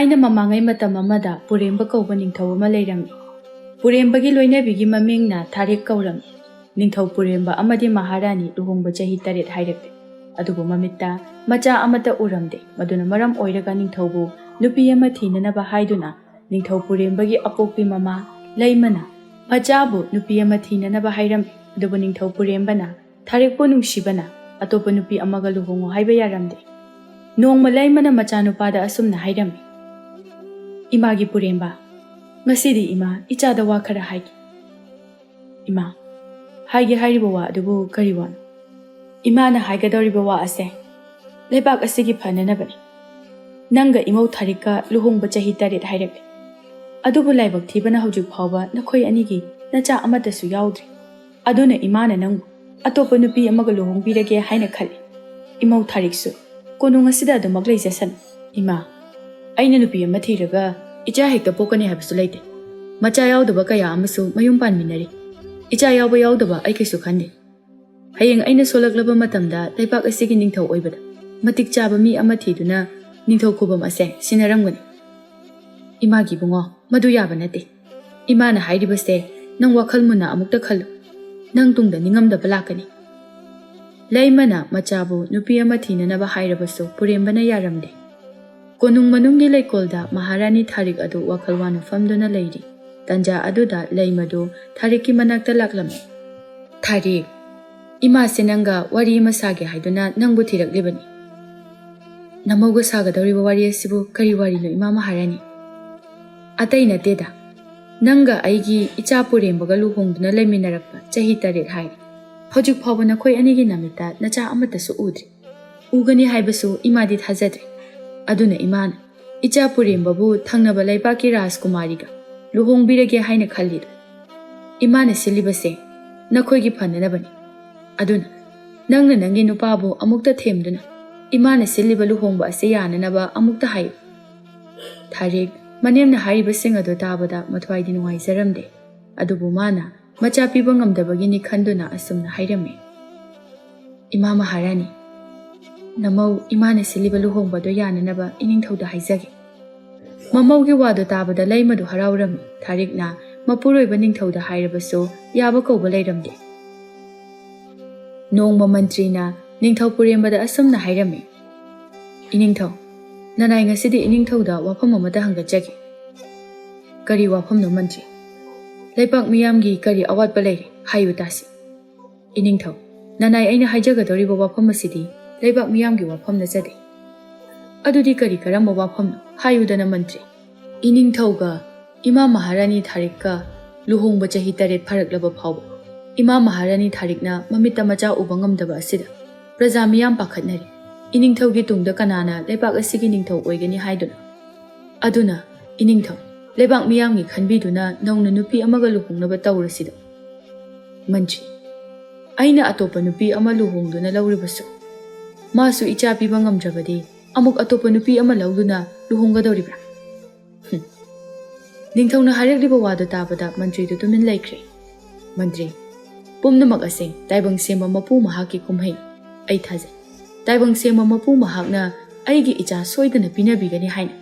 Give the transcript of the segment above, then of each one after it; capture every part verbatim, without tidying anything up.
ꯊꯥꯏꯅ ꯃꯃꯥꯡꯉꯩ ꯃꯇꯝ ꯑꯃꯗ ꯄꯨꯔꯦꯝꯕ ꯀꯧꯕ ꯅꯤꯡꯊꯧ ꯑꯃ ꯂꯩꯔꯝꯃꯤ꯫ ꯄꯨꯔꯦꯝꯕꯒꯤ ꯂꯣꯏꯅꯕꯤꯒꯤ ꯃꯃꯤꯡꯅ ꯊꯥꯔꯤꯛ ꯀꯧꯔꯝꯃꯤ꯫ ꯅꯤꯡꯊꯧ ꯄꯨꯔꯦꯝꯕ ꯑꯃꯗꯤ ꯃꯍꯥꯔꯥꯅꯤ ꯂꯨꯍꯣꯡꯕ ꯆꯍꯤ ꯇꯔꯦꯠ ꯍꯥꯏꯔꯛꯂꯦ꯫ ꯑꯗꯨꯕꯨ ꯃꯃꯤꯠꯇ ꯃꯆꯥ ꯑꯃꯠꯇ ꯎꯔꯝꯗꯦ꯫ ꯃꯗꯨꯅ ꯃꯔꯝ ꯑꯣꯏꯔꯒ ꯅꯤꯡꯊꯧꯕꯨ ꯅꯨꯄꯤ ꯑꯃ ꯊꯤꯅꯅꯕ ꯍꯥꯏꯗꯨꯅ ꯅꯤꯡꯊꯧ ꯄꯨꯔꯦꯝꯕꯒꯤ ꯑꯄꯣꯛꯄꯤ ꯃꯃꯥ ꯂꯩꯃꯅ ꯃꯆꯥꯕꯨ ꯅꯨꯄꯤ ꯑꯃ ꯊꯤꯅꯅꯕ ꯍꯥꯏꯔꯝꯃꯤ꯫ ꯑꯗꯨꯕꯨ ꯅꯤꯡꯊꯧ ꯄꯨꯔꯦꯝꯕꯅ ꯊꯥꯔꯤꯛꯄꯨ ꯅꯨꯡꯁꯤꯕꯅ ꯑꯇꯣꯞꯄ ꯅꯨꯄꯤ ꯑꯃꯒ ꯂꯨꯍꯣꯡꯉꯨ ꯍꯥꯏꯕ ꯌꯥꯔꯝꯗꯦ꯫ ꯅꯣꯡꯃ ꯂꯩꯃꯅ ꯃꯆꯥꯅꯨꯄꯥꯗ ꯑꯁꯨꯝꯅ ꯍꯥꯏꯔꯝꯃꯤ, "ꯏꯃꯥꯒꯤ ꯄꯨꯔꯦꯝꯕ, ꯉꯁꯤꯗꯤ ꯏꯃꯥ ꯏꯆꯥꯗ ꯋꯥ ꯈꯔ ꯍꯥꯏꯒꯦ꯫ ꯏꯃꯥ, ꯍꯥꯏꯒꯦ ꯍꯥꯏꯔꯤꯕ ꯋꯥ ꯑꯗꯨꯕꯨ ꯀꯔꯤ ꯋꯥꯅꯣ?" "ꯏꯃꯥꯅ ꯍꯥꯏꯒꯗꯧꯔꯤꯕ ꯋꯥ ꯑꯁꯦ ꯂꯩꯕꯥꯛ ꯑꯁꯤꯒꯤ ꯐꯅꯅꯕꯅꯤ꯫ ꯅꯪꯒ ꯏꯃꯧ ꯊꯥꯔꯤꯛꯀ ꯂꯨꯍꯣꯡꯕ ꯆꯍꯤ ꯇꯔꯦꯠ ꯍꯥꯏꯔꯛꯂꯦ꯫ ꯑꯗꯨꯕꯨ ꯂꯥꯏꯕꯛ ꯊꯤꯕꯅ ꯍꯧꯖꯤꯛ ꯐꯥꯎꯕ ꯅꯈꯣꯏ ꯑꯅꯤꯒꯤ ꯅꯆꯥ ꯑꯃꯠꯇꯁꯨ ꯌꯥꯎꯗ꯭ꯔꯤ꯫ ꯑꯗꯨꯅ ꯏꯃꯥꯅ ꯅꯪꯕꯨ ꯑꯇꯣꯞꯄ ꯅꯨꯄꯤ ꯑꯃꯒ ꯂꯨꯍꯣꯡꯕꯤꯔꯒꯦ ꯍꯥꯏꯅ ꯈꯜꯂꯤ꯫ ꯏꯃꯧ ꯊꯥꯔꯤꯛꯁꯨ ꯀꯣꯅꯨꯡ ꯑꯁꯤꯗ ꯑꯗꯨꯃꯛ ꯂꯩꯖꯁꯅꯨ꯫" "ꯏꯃꯥ, ꯑꯩꯅ ꯅꯨꯄꯤ ꯑꯃ ꯊꯤꯔꯒ ꯏꯆꯥ ꯍꯦꯛꯇ ꯄꯣꯛꯀꯅꯤ ꯍꯥꯏꯕꯁꯨ ꯂꯩꯇꯦ꯫ ꯃꯆꯥ ꯌꯥꯎꯗꯕ ꯀꯌꯥ ꯑꯃꯁꯨ ꯃꯌꯨꯝ ꯄꯥꯟꯃꯤꯟꯅꯔꯤ꯫ ꯏꯆꯥ ꯌꯥꯎꯕ ꯌꯥꯎꯗꯕ ꯑꯩ ꯀꯩꯁꯨ ꯈꯟꯗꯦ꯫ ꯍꯌꯦꯡ ꯑꯩꯅ ꯁꯣꯜꯂꯛꯂꯕ ꯃꯇꯝꯗ ꯂꯩꯕꯥꯛ ꯑꯁꯤꯒꯤ ꯅꯤꯡꯊꯧ ꯑꯣꯏꯕꯗ ꯃꯇꯤꯛ ꯆꯥꯕ ꯃꯤ ꯑꯃ ꯊꯤꯗꯨꯅ ꯅꯤꯡꯊꯧ ꯈꯨꯕꯝ ꯑꯁꯦ ꯁꯤꯟꯅꯔꯝꯒꯅꯤ꯫" "ꯏꯃꯥꯒꯤ ꯏꯕꯨꯡꯉꯣ, ꯃꯗꯨ ꯌꯥꯕ ꯅꯠꯇꯦ꯫ ꯏꯃꯥꯅ ꯍꯥꯏꯔꯤꯕꯁꯦ ꯅꯪ ꯋꯥꯈꯜ ꯃꯨꯟꯅ ꯑꯃꯨꯛꯇ ꯈꯜꯂꯨ꯫ ꯅꯪ ꯇꯨꯡꯗ ꯅꯤꯡꯉꯝꯗꯕ ꯂꯥꯛꯀꯅꯤ꯫" ꯂꯩꯃꯅ ꯃꯆꯥꯕꯨ ꯅꯨꯄꯤ ꯑꯃ ꯊꯤꯅꯅꯕ ꯍꯥꯏꯔꯕꯁꯨ ꯄꯨꯔꯦꯝꯕꯅ ꯌꯥꯔꯝꯗꯦ꯫ ꯀꯣꯅꯨꯡ ꯃꯅꯨꯡꯒꯤ ꯂꯩꯀꯣꯜꯗ ꯃꯍꯥꯔꯥꯅꯤ ꯊꯥꯔꯤꯛ ꯑꯗꯨ ꯋꯥꯈꯜ ꯋꯥꯅ ꯐꯝꯗꯨꯅ ꯂꯩꯔꯤ꯫ ꯇꯟꯖꯥ ꯑꯗꯨꯗ ꯂꯩꯃꯗꯨ ꯊꯥꯔꯤꯛꯀꯤ ꯃꯅꯥꯛꯇ ꯂꯥꯛꯂꯝꯃꯤ꯫ "ꯊꯥꯔꯤꯛ, ꯏꯃꯥꯁꯦ ꯅꯪꯒ ꯋꯥꯔꯤ ꯑꯃ ꯁꯥꯒꯦ ꯍꯥꯏꯗꯨꯅ ꯅꯪꯕꯨ ꯊꯤꯔꯛꯂꯤꯕꯅꯤ꯫" "ꯅꯃꯧꯒ ꯁꯥꯒꯗꯧꯔꯤꯕ ꯋꯥꯔꯤ ꯑꯁꯤꯕꯨ ꯀꯔꯤ ꯋꯥꯔꯤꯅꯣ, ꯏꯃꯥ ꯃꯍꯥꯔꯥꯅꯤ?" "ꯑꯇꯩ ꯅꯠꯇꯦꯗ, ꯅꯪꯒ ꯑꯩꯒꯤ ꯏꯆꯥ ꯄꯨꯔꯦꯝꯕꯒ ꯂꯨꯍꯣꯡꯗꯨꯅ ꯂꯩꯃꯤꯟꯅꯔꯛꯄ ꯆꯍꯤ ꯇꯔꯦꯠ ꯍꯥꯏꯔꯦ꯫ ꯍꯧꯖꯤꯛ ꯐꯥꯎꯕ ꯅꯈꯣꯏ ꯑꯅꯤꯒꯤ ꯅꯃꯤꯠꯇ ꯅꯆꯥ ꯑꯃꯠꯇꯁꯨ ꯎꯗ꯭ꯔꯤ꯫ ꯎꯒꯅꯤ ꯍꯥꯏꯕꯁꯨ ꯏꯃꯥꯗꯤ ꯊꯥꯖꯗ꯭ꯔꯦ꯫ ꯑꯗꯨꯅ ꯏꯃꯥꯅ ꯏꯆꯥ ꯄꯨꯔꯦꯝꯕꯕꯨ ꯊꯪꯅꯕ ꯂꯩꯕꯥꯛꯀꯤ ꯔꯥꯖꯀꯨꯃꯥꯔꯤꯒ ꯂꯨꯍꯣꯡꯕꯤꯔꯒꯦ ꯍꯥꯏꯅ ꯈꯜꯂꯤꯗꯣ꯫ ꯏꯃꯥꯅ ꯁꯤꯜꯂꯤꯕꯁꯦ ꯅꯈꯣꯏꯒꯤ ꯐꯅꯅꯕꯅꯤ꯫ ꯑꯗꯨꯅ ꯅꯪꯅ ꯅꯪꯒꯤ ꯅꯨꯄꯥꯕꯨ ꯑꯃꯨꯛꯇ ꯊꯦꯝꯗꯨꯅ ꯏꯃꯥꯅ ꯁꯤꯜꯂꯤꯕ ꯂꯨꯍꯣꯡꯕ ꯑꯁꯤ ꯌꯥꯅꯅꯕ ꯑꯃꯨꯛꯇ ꯍꯥꯏꯌꯨ꯫" ꯊꯥꯔꯤꯛ ꯃꯅꯦꯝꯅ ꯍꯥꯏꯔꯤꯕꯁꯤꯡ ꯑꯗꯨ ꯇꯥꯕꯗ ꯃꯊ꯭ꯋꯥꯏꯗꯤ ꯅꯨꯡꯉꯥꯏꯖꯔꯝꯗꯦ꯫ ꯑꯗꯨꯕꯨ ꯃꯥꯅ ꯃꯆꯥ ꯄꯤꯕ ꯉꯝꯗꯕꯒꯤꯅꯤ ꯈꯟꯗꯨꯅ ꯑꯁꯨꯝꯅ ꯍꯥꯏꯔꯝꯃꯤ, "ꯏꯃꯥ ꯃꯍꯥꯔꯥꯅꯤ, ꯅꯃꯧ ꯏꯃꯥꯅ ꯁꯤꯜꯂꯤꯕ ꯂꯨꯍꯣꯡꯕꯗꯨ ꯌꯥꯅꯅꯕ ꯏꯅꯤꯡꯊꯧꯗ ꯍꯥꯏꯖꯒꯦ꯫ ꯃꯃꯧꯒꯤ ꯋꯥꯗꯨ ꯇꯥꯕꯗ ꯂꯩꯃꯗꯨ ꯍꯔꯥꯎꯔꯝꯃꯤ꯫ ꯊꯥꯔꯤꯛꯅ ꯃꯄꯨꯔꯣꯏꯕ ꯅꯤꯡꯊꯧꯗ ꯍꯥꯏꯔꯕꯁꯨ ꯌꯥꯕ ꯀꯧꯕ ꯂꯩꯔꯝꯗꯦ꯫ ꯅꯣꯡꯃ ꯃꯟꯇ꯭ꯔꯤꯅ ꯅꯤꯡꯊꯧ ꯄꯨꯔꯦꯝꯕꯗ ꯑꯁꯨꯝꯅ ꯍꯥꯏꯔꯝꯃꯤ, "ꯏꯅꯤꯡꯊꯧ, ꯅꯅꯥꯏ ꯉꯁꯤꯗꯤ ꯏꯅꯤꯡꯊꯧꯗ ꯋꯥꯐꯝ ꯑꯃꯇ ꯍꯪꯒꯠꯆꯒꯦ꯫" "ꯀꯔꯤ ꯋꯥꯐꯝꯅꯣ ꯃꯟꯇ꯭ꯔꯤ?" "ꯂꯩꯄꯥꯛ ꯃꯤꯌꯥꯝꯒꯤ ꯀꯔꯤ ꯑꯋꯥꯠꯄ ꯂꯩꯔꯤ? ꯍꯥꯏꯌꯨ ꯇꯥꯁꯤ꯫" "ꯏꯅꯤꯡꯊꯧ, ꯅꯅꯥꯏ ꯑꯩꯅ ꯍꯥꯏꯖꯒꯗꯧꯔꯤꯕ ꯋꯥꯐꯝ ꯑꯁꯤꯗꯤ ꯂꯩꯕꯥꯛ ꯃꯤꯌꯥꯝꯒꯤ ꯋꯥꯐꯝ ꯅꯠꯆꯗꯦ꯫" "ꯑꯗꯨꯗꯤ ꯀꯔꯤ ꯀꯔꯝꯕ ꯋꯥꯐꯝꯅꯣ? ꯍꯥꯏꯌꯨꯗꯅ ꯃꯟꯇ꯭ꯔꯤ꯫" "ꯏꯅꯤꯡꯊꯧꯒ ꯏꯃꯥ ꯃꯍꯥꯔꯥꯅꯤ ꯊꯥꯔꯤꯛꯀ ꯂꯨꯍꯣꯡꯕ ꯆꯍꯤ ꯇꯔꯦꯠ ꯐꯥꯔꯛꯂꯕ ꯐꯥꯎꯕ ꯏꯃꯥ ꯃꯍꯥꯔꯥꯅꯤ ꯊꯥꯔꯤꯛꯅ ꯃꯃꯤꯠꯇ ꯃꯆꯥ ꯎꯕ ꯉꯝꯗꯕ ꯑꯁꯤꯗ ꯄ꯭ꯔꯖꯥ ꯃꯤꯌꯥꯝ ꯄꯥꯈꯠꯅꯔꯤ꯫ ꯏꯅꯤꯡꯊꯧꯒꯤ ꯇꯨꯡꯗ ꯀꯅꯥꯅ ꯂꯩꯕꯥꯛ ꯑꯁꯤꯒꯤ ꯅꯤꯡꯊꯧ ꯑꯣꯏꯒꯅꯤ ꯍꯥꯏꯗꯨꯅ? ꯑꯗꯨꯅ ꯏꯅꯤꯡꯊꯧ, ꯂꯩꯕꯥꯛ ꯃꯤꯌꯥꯝꯒꯤ ꯈꯟꯕꯤꯗꯨꯅ ꯅꯧꯅ ꯅꯨꯄꯤ ꯑꯃꯒ ꯂꯨꯍꯣꯡꯅꯕ ꯇꯧꯔꯁꯤꯗ꯫" ꯃꯟꯇ꯭ꯔꯤ, "ꯑꯩꯅ ꯑꯇꯣꯞꯄ ꯅꯨꯄꯤ ꯑꯃ ꯂꯨꯍꯣꯡꯗꯨꯅ ꯂꯧꯔꯕꯁꯨ, ꯃꯥꯁꯨ ꯏꯆꯥ ꯄꯤꯕ ꯉꯝꯗ꯭ꯔꯕꯗꯤ ꯑꯃꯨꯛ ꯑꯇꯣꯞꯄ ꯅꯨꯄꯤ ꯑꯃ ꯂꯧꯗꯨꯅ ꯂꯨꯍꯣꯡꯒꯗꯧꯔꯤꯕ꯭ꯔꯥ?" ꯍꯨꯝ꯫ ꯅꯤꯡꯊꯧꯅ ꯍꯥꯏꯔꯛꯂꯤꯕ ꯋꯥꯗꯨ ꯇꯥꯕꯗ ꯃꯟꯇ꯭ꯔꯤꯗꯨ ꯇꯨꯃꯤꯟ ꯂꯩꯈ꯭ꯔꯦ꯫ ꯃꯟꯇ꯭ꯔꯤ, "ꯄꯨꯝꯅꯃꯛ ꯑꯁꯦ ꯇꯥꯏꯕꯪ ꯁꯦꯝꯕ ꯃꯄꯨ ꯃꯍꯥꯛꯀꯤ ꯀꯨꯝꯍꯩ꯫ ꯑꯩ ꯊꯥꯖꯩ, ꯇꯥꯏꯕꯪ ꯁꯦꯝꯕ ꯃꯄꯨ ꯃꯍꯥꯛꯅ ꯑꯩꯒꯤ ꯏꯆꯥ ꯁꯣꯏꯗꯅ ꯄꯤꯅꯕꯤꯒꯅꯤ ꯍꯥꯏꯅ꯫"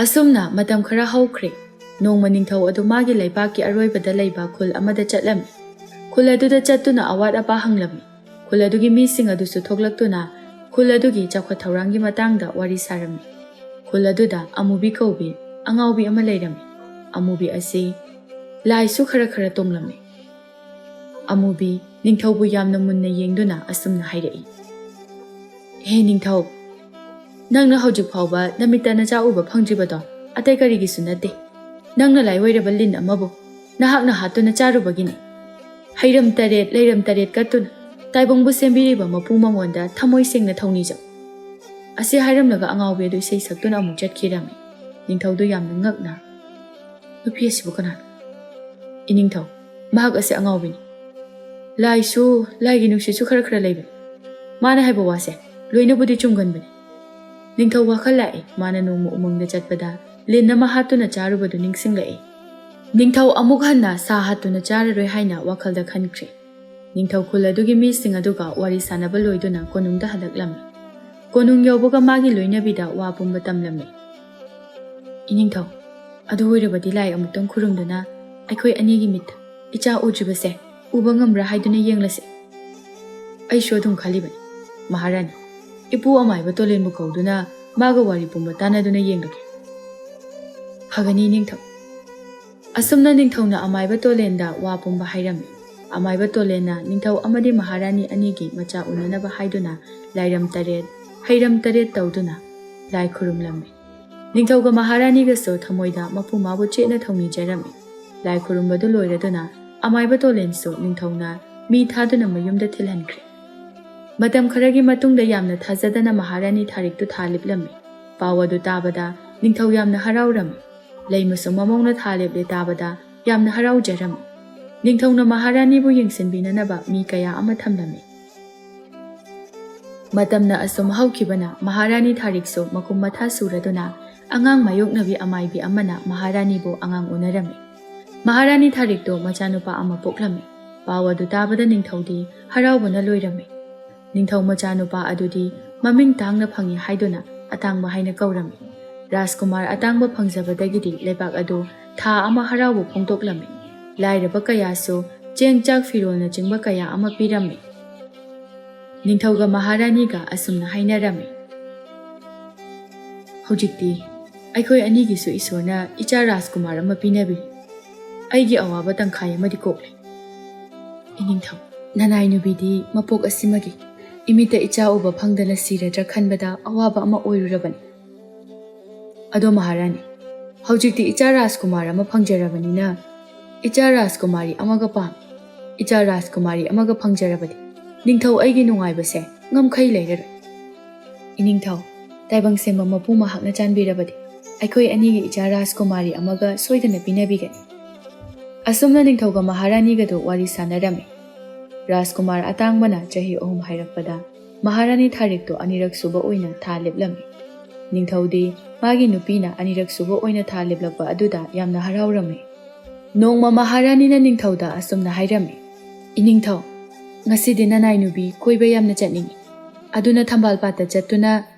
ꯑꯁꯨꯝꯅ ꯃꯇꯝ ꯈꯔ ꯍꯧꯈ꯭ꯔꯦ꯫ ꯅꯣꯡꯃ ꯅꯤꯡꯊꯧ ꯑꯗꯨ ꯃꯥꯒꯤ ꯂꯩꯄꯥꯛꯀꯤ ꯑꯔꯣꯏꯕꯗ ꯂꯩꯕ ꯈꯨꯜ ꯑꯃꯗ ꯆꯠꯂꯝꯃꯤ꯫ ꯈꯨꯜ ꯑꯗꯨꯗ ꯆꯠꯇꯨꯅ ꯑꯋꯥꯠ ꯑꯄꯥ ꯍꯪꯂꯝꯃꯤ꯫ ꯈꯨꯜ ꯑꯗꯨꯒꯤ ꯃꯤꯁꯤꯡ ꯑꯗꯨꯁꯨ ꯊꯣꯛꯂꯛꯇꯨꯅ ꯈꯨꯜ ꯑꯗꯨꯒꯤ ꯆꯥꯎꯈꯠ ꯊꯧꯔꯥꯡꯒꯤ ꯃꯇꯥꯡꯗ ꯋꯥꯔꯤ ꯁꯥꯔꯝꯃꯤ꯫ ꯈꯨꯜ ꯑꯗꯨꯗ ꯑꯃꯨꯕꯤ ꯀꯧꯕꯤ ꯑꯉꯥꯎꯕꯤ ꯑꯃ ꯂꯩꯔꯝꯃꯤ꯫ ꯑꯃꯨꯕꯤ ꯑꯁꯤ ꯂꯥꯏꯁꯨ ꯈꯔ ꯈꯔ ꯇꯣꯡꯂꯝꯃꯤ꯫ ꯑꯃꯨꯕꯤ ꯅꯤꯡꯊꯧꯕꯨ ꯌꯥꯝꯅ ꯃꯨꯟꯅ ꯌꯦꯡꯗꯨꯅ ꯑꯁꯨꯝꯅ ꯍꯥꯏꯔꯛꯏ, "ꯍꯦ ꯅꯤꯡꯊꯧ, ꯅꯪꯅ ꯍꯧꯖꯤꯛ ꯐꯥꯎꯕ ꯅꯃꯤꯠꯇ ꯅꯆꯥ ꯎꯕ ꯐꯪꯗ꯭ꯔꯤꯕꯗꯣ ꯑꯇꯩ ꯀꯔꯤꯒꯤꯁꯨ ꯅꯠꯇꯦ꯫ ꯅꯪꯅ ꯂꯥꯏ ꯑꯣꯏꯔꯕ ꯂꯤꯟ ꯑꯃꯕꯨ ꯅꯍꯥꯛꯅ ꯍꯥꯠꯇꯨꯅ ꯆꯥꯔꯨꯕꯒꯤꯅꯤ꯫ ꯍꯩꯔꯝ ꯇꯔꯦꯠ, ꯂꯩꯔꯝ ꯇꯔꯦꯠ ꯀꯠꯇꯨꯅ ꯇꯥꯏꯕꯪꯕꯨ ꯁꯦꯝꯕꯤꯔꯤꯕ ꯃꯄꯨ ꯃꯉꯣꯟꯗ ꯊꯃꯣꯏ ꯁꯦꯡꯅ ꯊꯧꯅꯤꯖꯧ꯫" ꯑꯁꯤ ꯍꯥꯏꯔꯝꯂꯒ ꯑꯉꯥꯎꯕꯤ ꯑꯗꯨ ꯏꯁꯩ ꯁꯛꯇꯨꯅ ꯑꯃꯨꯛ ꯆꯠꯈꯤꯔꯝꯃꯤ꯫ ꯅꯤꯡꯊꯧꯗꯨ ꯌꯥꯝꯅ ꯉꯛꯅ, "ꯅꯨꯄꯤ ꯑꯁꯤꯕꯨ ꯀꯅꯥꯅꯣ?" "ꯏꯅꯤꯡꯊꯧ, ꯃꯍꯥꯛ ꯑꯁꯤ ꯑꯉꯥꯎꯕꯤꯅꯤ꯫ ꯂꯥꯏꯁꯨ, ꯂꯥꯏꯒꯤ ꯅꯨꯡꯁꯤꯠꯁꯨ ꯈꯔ ꯈꯔ ꯂꯩꯕꯅꯤ꯫ ꯃꯥꯅ ꯍꯥꯏꯕ ꯋꯥꯁꯦ ꯂꯣꯏꯅꯕꯨꯗꯤ ꯆꯨꯝꯒꯟꯕꯅꯤ꯫" ꯅꯤꯡꯊꯧ ꯋꯥꯈꯜ ꯂꯥꯛꯏ꯫ ꯃꯥꯅ ꯅꯣꯡꯃ ꯎꯃꯪꯗ ꯆꯠꯄꯗ ꯂꯤꯟ ꯑꯃ ꯍꯥꯠꯇꯨꯅ ꯆꯥꯔꯨꯕꯗꯨ ꯅꯤꯡꯁꯤꯡꯂꯛꯏ꯫ ꯅꯤꯡꯊꯧ ꯑꯃꯨꯛ ꯍꯟꯅ ꯁꯥ ꯍꯥꯠꯇꯨꯅ ꯆꯥꯔꯔꯣꯏ ꯍꯥꯏꯅ ꯋꯥꯈꯜꯗ ꯈꯟꯈ꯭ꯔꯦ꯫ ꯅꯤꯡꯊꯧ ꯈꯨꯜ ꯑꯗꯨꯒꯤ ꯃꯤꯁꯤꯡ ꯑꯗꯨꯒ ꯋꯥꯔꯤ ꯁꯥꯟꯅꯕ ꯂꯣꯏꯗꯨꯅ ꯀꯣꯅꯨꯡꯗ ꯍꯜꯂꯛꯂꯝꯃꯤ꯫ ꯀꯣꯅꯨꯡ ꯌꯧꯕꯒ ꯃꯥꯒꯤ ꯂꯣꯏꯅꯕꯤꯗ ꯋꯥ ꯄꯨꯝꯕ ꯇꯝꯂꯝꯃꯤ꯫ ꯏꯅꯤꯡꯊꯧ, ꯑꯗꯨ ꯑꯣꯏꯔꯕꯗꯤ ꯂꯥꯏ ꯑꯃꯨꯛꯇꯪ ꯈꯨꯔꯨꯝꯗꯨꯅ ꯑꯩꯈꯣꯏ ꯑꯅꯤꯒꯤ ꯃꯤꯠꯇ ꯏꯆꯥ ꯎꯗ꯭ꯔꯤꯕꯁꯦ ꯎꯕ ꯉꯝꯕ꯭ꯔꯥ ꯍꯥꯏꯗꯨꯅ ꯌꯦꯡꯂꯁꯤ꯫ ꯑꯩꯁꯨ ꯑꯗꯨꯝ ꯈꯜꯂꯤꯕꯅꯤ ꯃꯍꯥꯔꯥꯅꯤ꯫ ꯏꯄꯨ ꯑꯃꯥꯏꯕ ꯇꯣꯂꯦꯟꯕꯨ ꯀꯧꯗꯨꯅ ꯃꯥꯒ ꯋꯥꯔꯤ ꯄꯨꯝꯕ ꯇꯥꯟꯅꯗꯨꯅ ꯌꯦꯡꯂꯒꯦ꯫ ꯐꯒꯅꯤ ꯏꯅꯤꯡꯊꯧ꯫ ꯑꯁꯨꯝꯅ ꯅꯤꯡꯊꯧꯅ ꯑꯃꯥꯏꯕ ꯇꯣꯂꯦꯟꯗ ꯋꯥ ꯄꯨꯝꯕ ꯍꯥꯏꯔꯝꯃꯤ꯫ ꯑꯃꯥꯏꯕ ꯇꯣꯂꯦꯟꯅ ꯅꯤꯡꯊꯧ ꯑꯃꯗꯤ ꯃꯍꯥꯔꯥꯅꯤ ꯑꯅꯤꯒꯤ ꯃꯆꯥ ꯎꯅꯅꯕ ꯍꯥꯏꯗꯨꯅ ꯂꯥꯏꯔꯝ ꯇꯔꯦꯠ, ꯍꯩꯔꯝ ꯇꯔꯦꯠ ꯇꯧꯗꯨꯅ ꯂꯥꯏ ꯈꯨꯔꯨꯝꯂꯝꯃꯤ꯫ ꯅꯤꯡꯊꯧꯒ ꯃꯍꯥꯔꯥꯅꯤꯒꯁꯨ ꯊꯃꯣꯏꯗ ꯃꯄꯨ ꯃꯥꯕꯨ ꯆꯦꯠꯅ ꯊꯧꯅꯤꯖꯔꯝꯃꯤ꯫ ꯂꯥꯏ ꯈꯨꯔꯨꯝꯕꯗꯨ ꯂꯣꯏꯔꯗꯨꯅ ꯑꯃꯥꯏꯕ ꯇꯣꯂꯦꯟꯁꯨ ꯅꯤꯡꯊꯧꯅ ꯃꯤ ꯊꯥꯗꯨꯅ ꯃꯌꯨꯝꯗ ꯊꯤꯜꯍꯟꯈ꯭ꯔꯦ꯫ ꯃꯇꯝ ꯈꯔꯒꯤ ꯃꯇꯨꯡꯗ ꯌꯥꯝꯅ ꯊꯥꯖꯗꯅ ꯃꯍꯥꯔꯥꯅꯤ ꯊꯥꯔꯤꯛꯇꯨ ꯊꯥ ꯂꯤꯞꯂꯝꯃꯤ꯫ ꯄꯥꯎ ꯑꯗꯨ ꯇꯥꯕꯗ ꯅꯤꯡꯊꯧ ꯌꯥꯝꯅ ꯍꯔꯥꯎꯔꯝꯃꯤ꯫ ꯂꯩꯃꯁꯨ ꯃꯃꯧꯅ ꯊꯥ ꯂꯦꯞꯂꯦ ꯇꯥꯕꯗ ꯌꯥꯝꯅ ꯍꯔꯥꯎꯖꯔꯝꯃꯤ꯫ ꯅꯤꯡꯊꯧꯅ ꯃꯍꯥꯔꯥꯅꯤꯕꯨ ꯌꯦꯡꯁꯤꯟꯕꯤꯅꯅꯕ ꯃꯤ ꯀꯌꯥ ꯑꯃ ꯊꯝꯂꯝꯃꯤ꯫ ꯃꯇꯝꯅ ꯑꯁꯨꯝ ꯍꯧꯈꯤꯕꯅ ꯃꯍꯥꯔꯥꯅꯤ ꯊꯥꯔꯤꯛꯁꯨ ꯃꯈꯨꯝ ꯃꯊꯥ ꯁꯨꯔꯗꯨꯅ ꯑꯉꯥꯡ ꯃꯥꯌꯣꯛꯅꯕꯤ ꯑꯃꯥꯏꯕꯤ ꯑꯃꯅ ꯃꯍꯥꯔꯥꯅꯤꯕꯨ ꯑꯉꯥꯡ ꯎꯅꯔꯝꯃꯤ꯫ ꯃꯍꯥꯔꯥꯅꯤ ꯊꯥꯔꯤꯛꯇꯨ ꯃꯆꯥꯅꯨꯄꯥ ꯑꯃ ꯄꯣꯛꯂꯝꯃꯤ꯫ ꯄꯥꯎ ꯑꯗꯨ ꯇꯥꯕꯗ ꯅꯤꯡꯊꯧꯗꯤ ꯍꯔꯥꯎꯕꯅ ꯂꯣꯏꯔꯝꯃꯤ꯫ ꯅꯤꯡꯊꯧ ꯃꯆꯥꯅꯨꯄꯥ ꯑꯗꯨꯗꯤ ꯃꯃꯤꯡ ꯇꯥꯡꯅ ꯐꯪꯏ ꯍꯥꯏꯗꯨꯅ ꯑꯇꯥꯡꯕ ꯍꯥꯏꯅ ꯀꯧꯔꯝꯃꯤ꯫ ꯔꯥꯖꯀꯨꯃꯥꯔ ꯑꯇꯥꯡꯕ ꯐꯪꯖꯕꯗꯒꯤꯗꯤ ꯂꯩꯕꯥꯛ ꯑꯗꯨ ꯊꯥ ꯑꯃ ꯍꯔꯥꯎꯕ ꯐꯣꯡꯗꯣꯛꯂꯝꯃꯤ꯫ ꯂꯥꯏꯔꯕ ꯀꯌꯥꯁꯨ ꯆꯦꯡ ꯆꯥꯛ ꯐꯤꯔꯣꯜꯅꯆꯤꯡꯕ ꯀꯌꯥ ꯑꯃ ꯄꯤꯔꯝꯃꯤ꯫ ꯅꯤꯡꯊꯧꯒ ꯃꯍꯥꯔꯥꯅꯤꯒ ꯑꯁꯨꯝꯅ ꯍꯥꯏꯅꯔꯝꯃꯤ, "ꯍꯧꯖꯤꯛꯇꯤ ꯑꯩꯈꯣꯏ ꯑꯅꯤꯒꯤꯁꯨ ꯏꯁꯣꯔꯅ ꯏꯆꯥ ꯔꯥꯖꯀꯨꯃꯥꯔ ꯑꯃ ꯄꯤꯅꯕꯤꯔꯦ꯫ ꯑꯩꯒꯤ ꯑꯋꯥꯕ ꯇꯪꯈꯥꯏ ꯑꯃꯗꯤ ꯀꯣꯛꯂꯦ꯫ ꯏꯅꯤꯡꯊꯧ, ꯅꯅꯥꯏ ꯅꯨꯄꯤꯗꯤ ꯃꯄꯣꯛ ꯑꯁꯤꯃꯒꯤ ꯏꯃꯤꯠꯇ ꯏꯆꯥ ꯎꯕ ꯐꯪꯗꯅ ꯁꯤꯔꯗ꯭ꯔꯥ ꯈꯟꯕꯗ ꯑꯋꯥꯕ ꯑꯃ ꯑꯣꯏꯔꯨꯔꯕꯅꯤ꯫ ꯑꯗꯣ ꯃꯍꯥꯔꯥꯅꯤ, ꯍꯧꯖꯤꯛꯇꯤ ꯏꯆꯥ ꯔꯥꯖꯀꯨꯃꯥꯔ ꯑꯃ ꯐꯪꯖꯔꯕꯅꯤꯅ ꯏꯆꯥ ꯔꯥꯖꯀꯨꯃꯥꯔꯤ ꯑꯃꯒ ꯄꯥꯝꯃꯤ꯫ ꯏꯆꯥ ꯔꯥꯖꯀꯨꯃꯥꯔꯤ ꯑꯃꯒ ꯐꯪꯖꯔꯕꯗꯤ ꯅꯤꯡꯊꯧ ꯑꯩꯒꯤ ꯅꯨꯡꯉꯥꯏꯕꯁꯦ ꯉꯝꯈꯩ ꯂꯩꯔꯔꯣꯏ꯫ ꯏꯅꯤꯡꯊꯧ, ꯇꯥꯏꯕꯪ ꯁꯦꯝꯕ ꯃꯄꯨ ꯃꯍꯥꯛꯅ ꯆꯥꯟꯕꯤꯔꯕꯗꯤ ꯑꯩꯈꯣꯏ ꯑꯅꯤꯒꯤ ꯏꯆꯥ ꯔꯥꯖꯀꯨꯃꯥꯔꯤ ꯑꯃꯒ ꯁꯣꯏꯗꯅ ꯄꯤꯅꯕꯤꯒꯅꯤ꯫" ꯑꯁꯨꯝꯅ ꯅꯤꯡꯊꯧꯒ ꯃꯍꯥꯔꯥꯅꯤꯒꯗꯨ ꯋꯥꯔꯤ ꯁꯥꯟꯅꯔꯝꯃꯤ꯫ ꯔꯥꯖꯀꯨꯃꯥꯔ ꯑꯇꯥꯡꯕꯅ ꯆꯍꯤ ꯑꯍꯨꯝ ꯍꯥꯏꯔꯛꯄꯗ ꯃꯍꯥꯔꯥꯅꯤ ꯊꯥꯔꯤꯛꯇꯣ ꯑꯅꯤꯔꯛ ꯁꯨꯕ ꯑꯣꯏꯅ ꯊꯥ ꯂꯦꯞꯂꯝꯃꯤ꯫ ꯅꯤꯡꯊꯧꯗꯤ ꯃꯥꯒꯤ ꯅꯨꯄꯤꯅ ꯑꯅꯤꯔꯛ ꯁꯨꯕ ꯑꯣꯏꯅ ꯊꯥ ꯂꯦꯞꯂꯛꯄ ꯑꯗꯨꯗ ꯌꯥꯝꯅ ꯍꯔꯥꯎꯔꯝꯃꯤ꯫ ꯅꯣꯡꯃ ꯃꯍꯥꯔꯥꯅꯤꯅ ꯅꯤꯡꯊꯧꯗ ꯑꯁꯨꯝꯅ ꯍꯥꯏꯔꯝꯃꯤ, "ꯏꯅꯤꯡꯊꯧ, ꯉꯁꯤꯗꯤ ꯅꯅꯥꯏ ꯅꯨꯄꯤ ꯀꯣꯏꯕ ꯌꯥꯝꯅ ꯆꯠꯅꯤꯡꯏ꯫ ꯑꯗꯨꯅ ꯊꯝꯕꯥꯜ ꯄꯥꯠꯇ ꯆꯠꯇꯨꯅ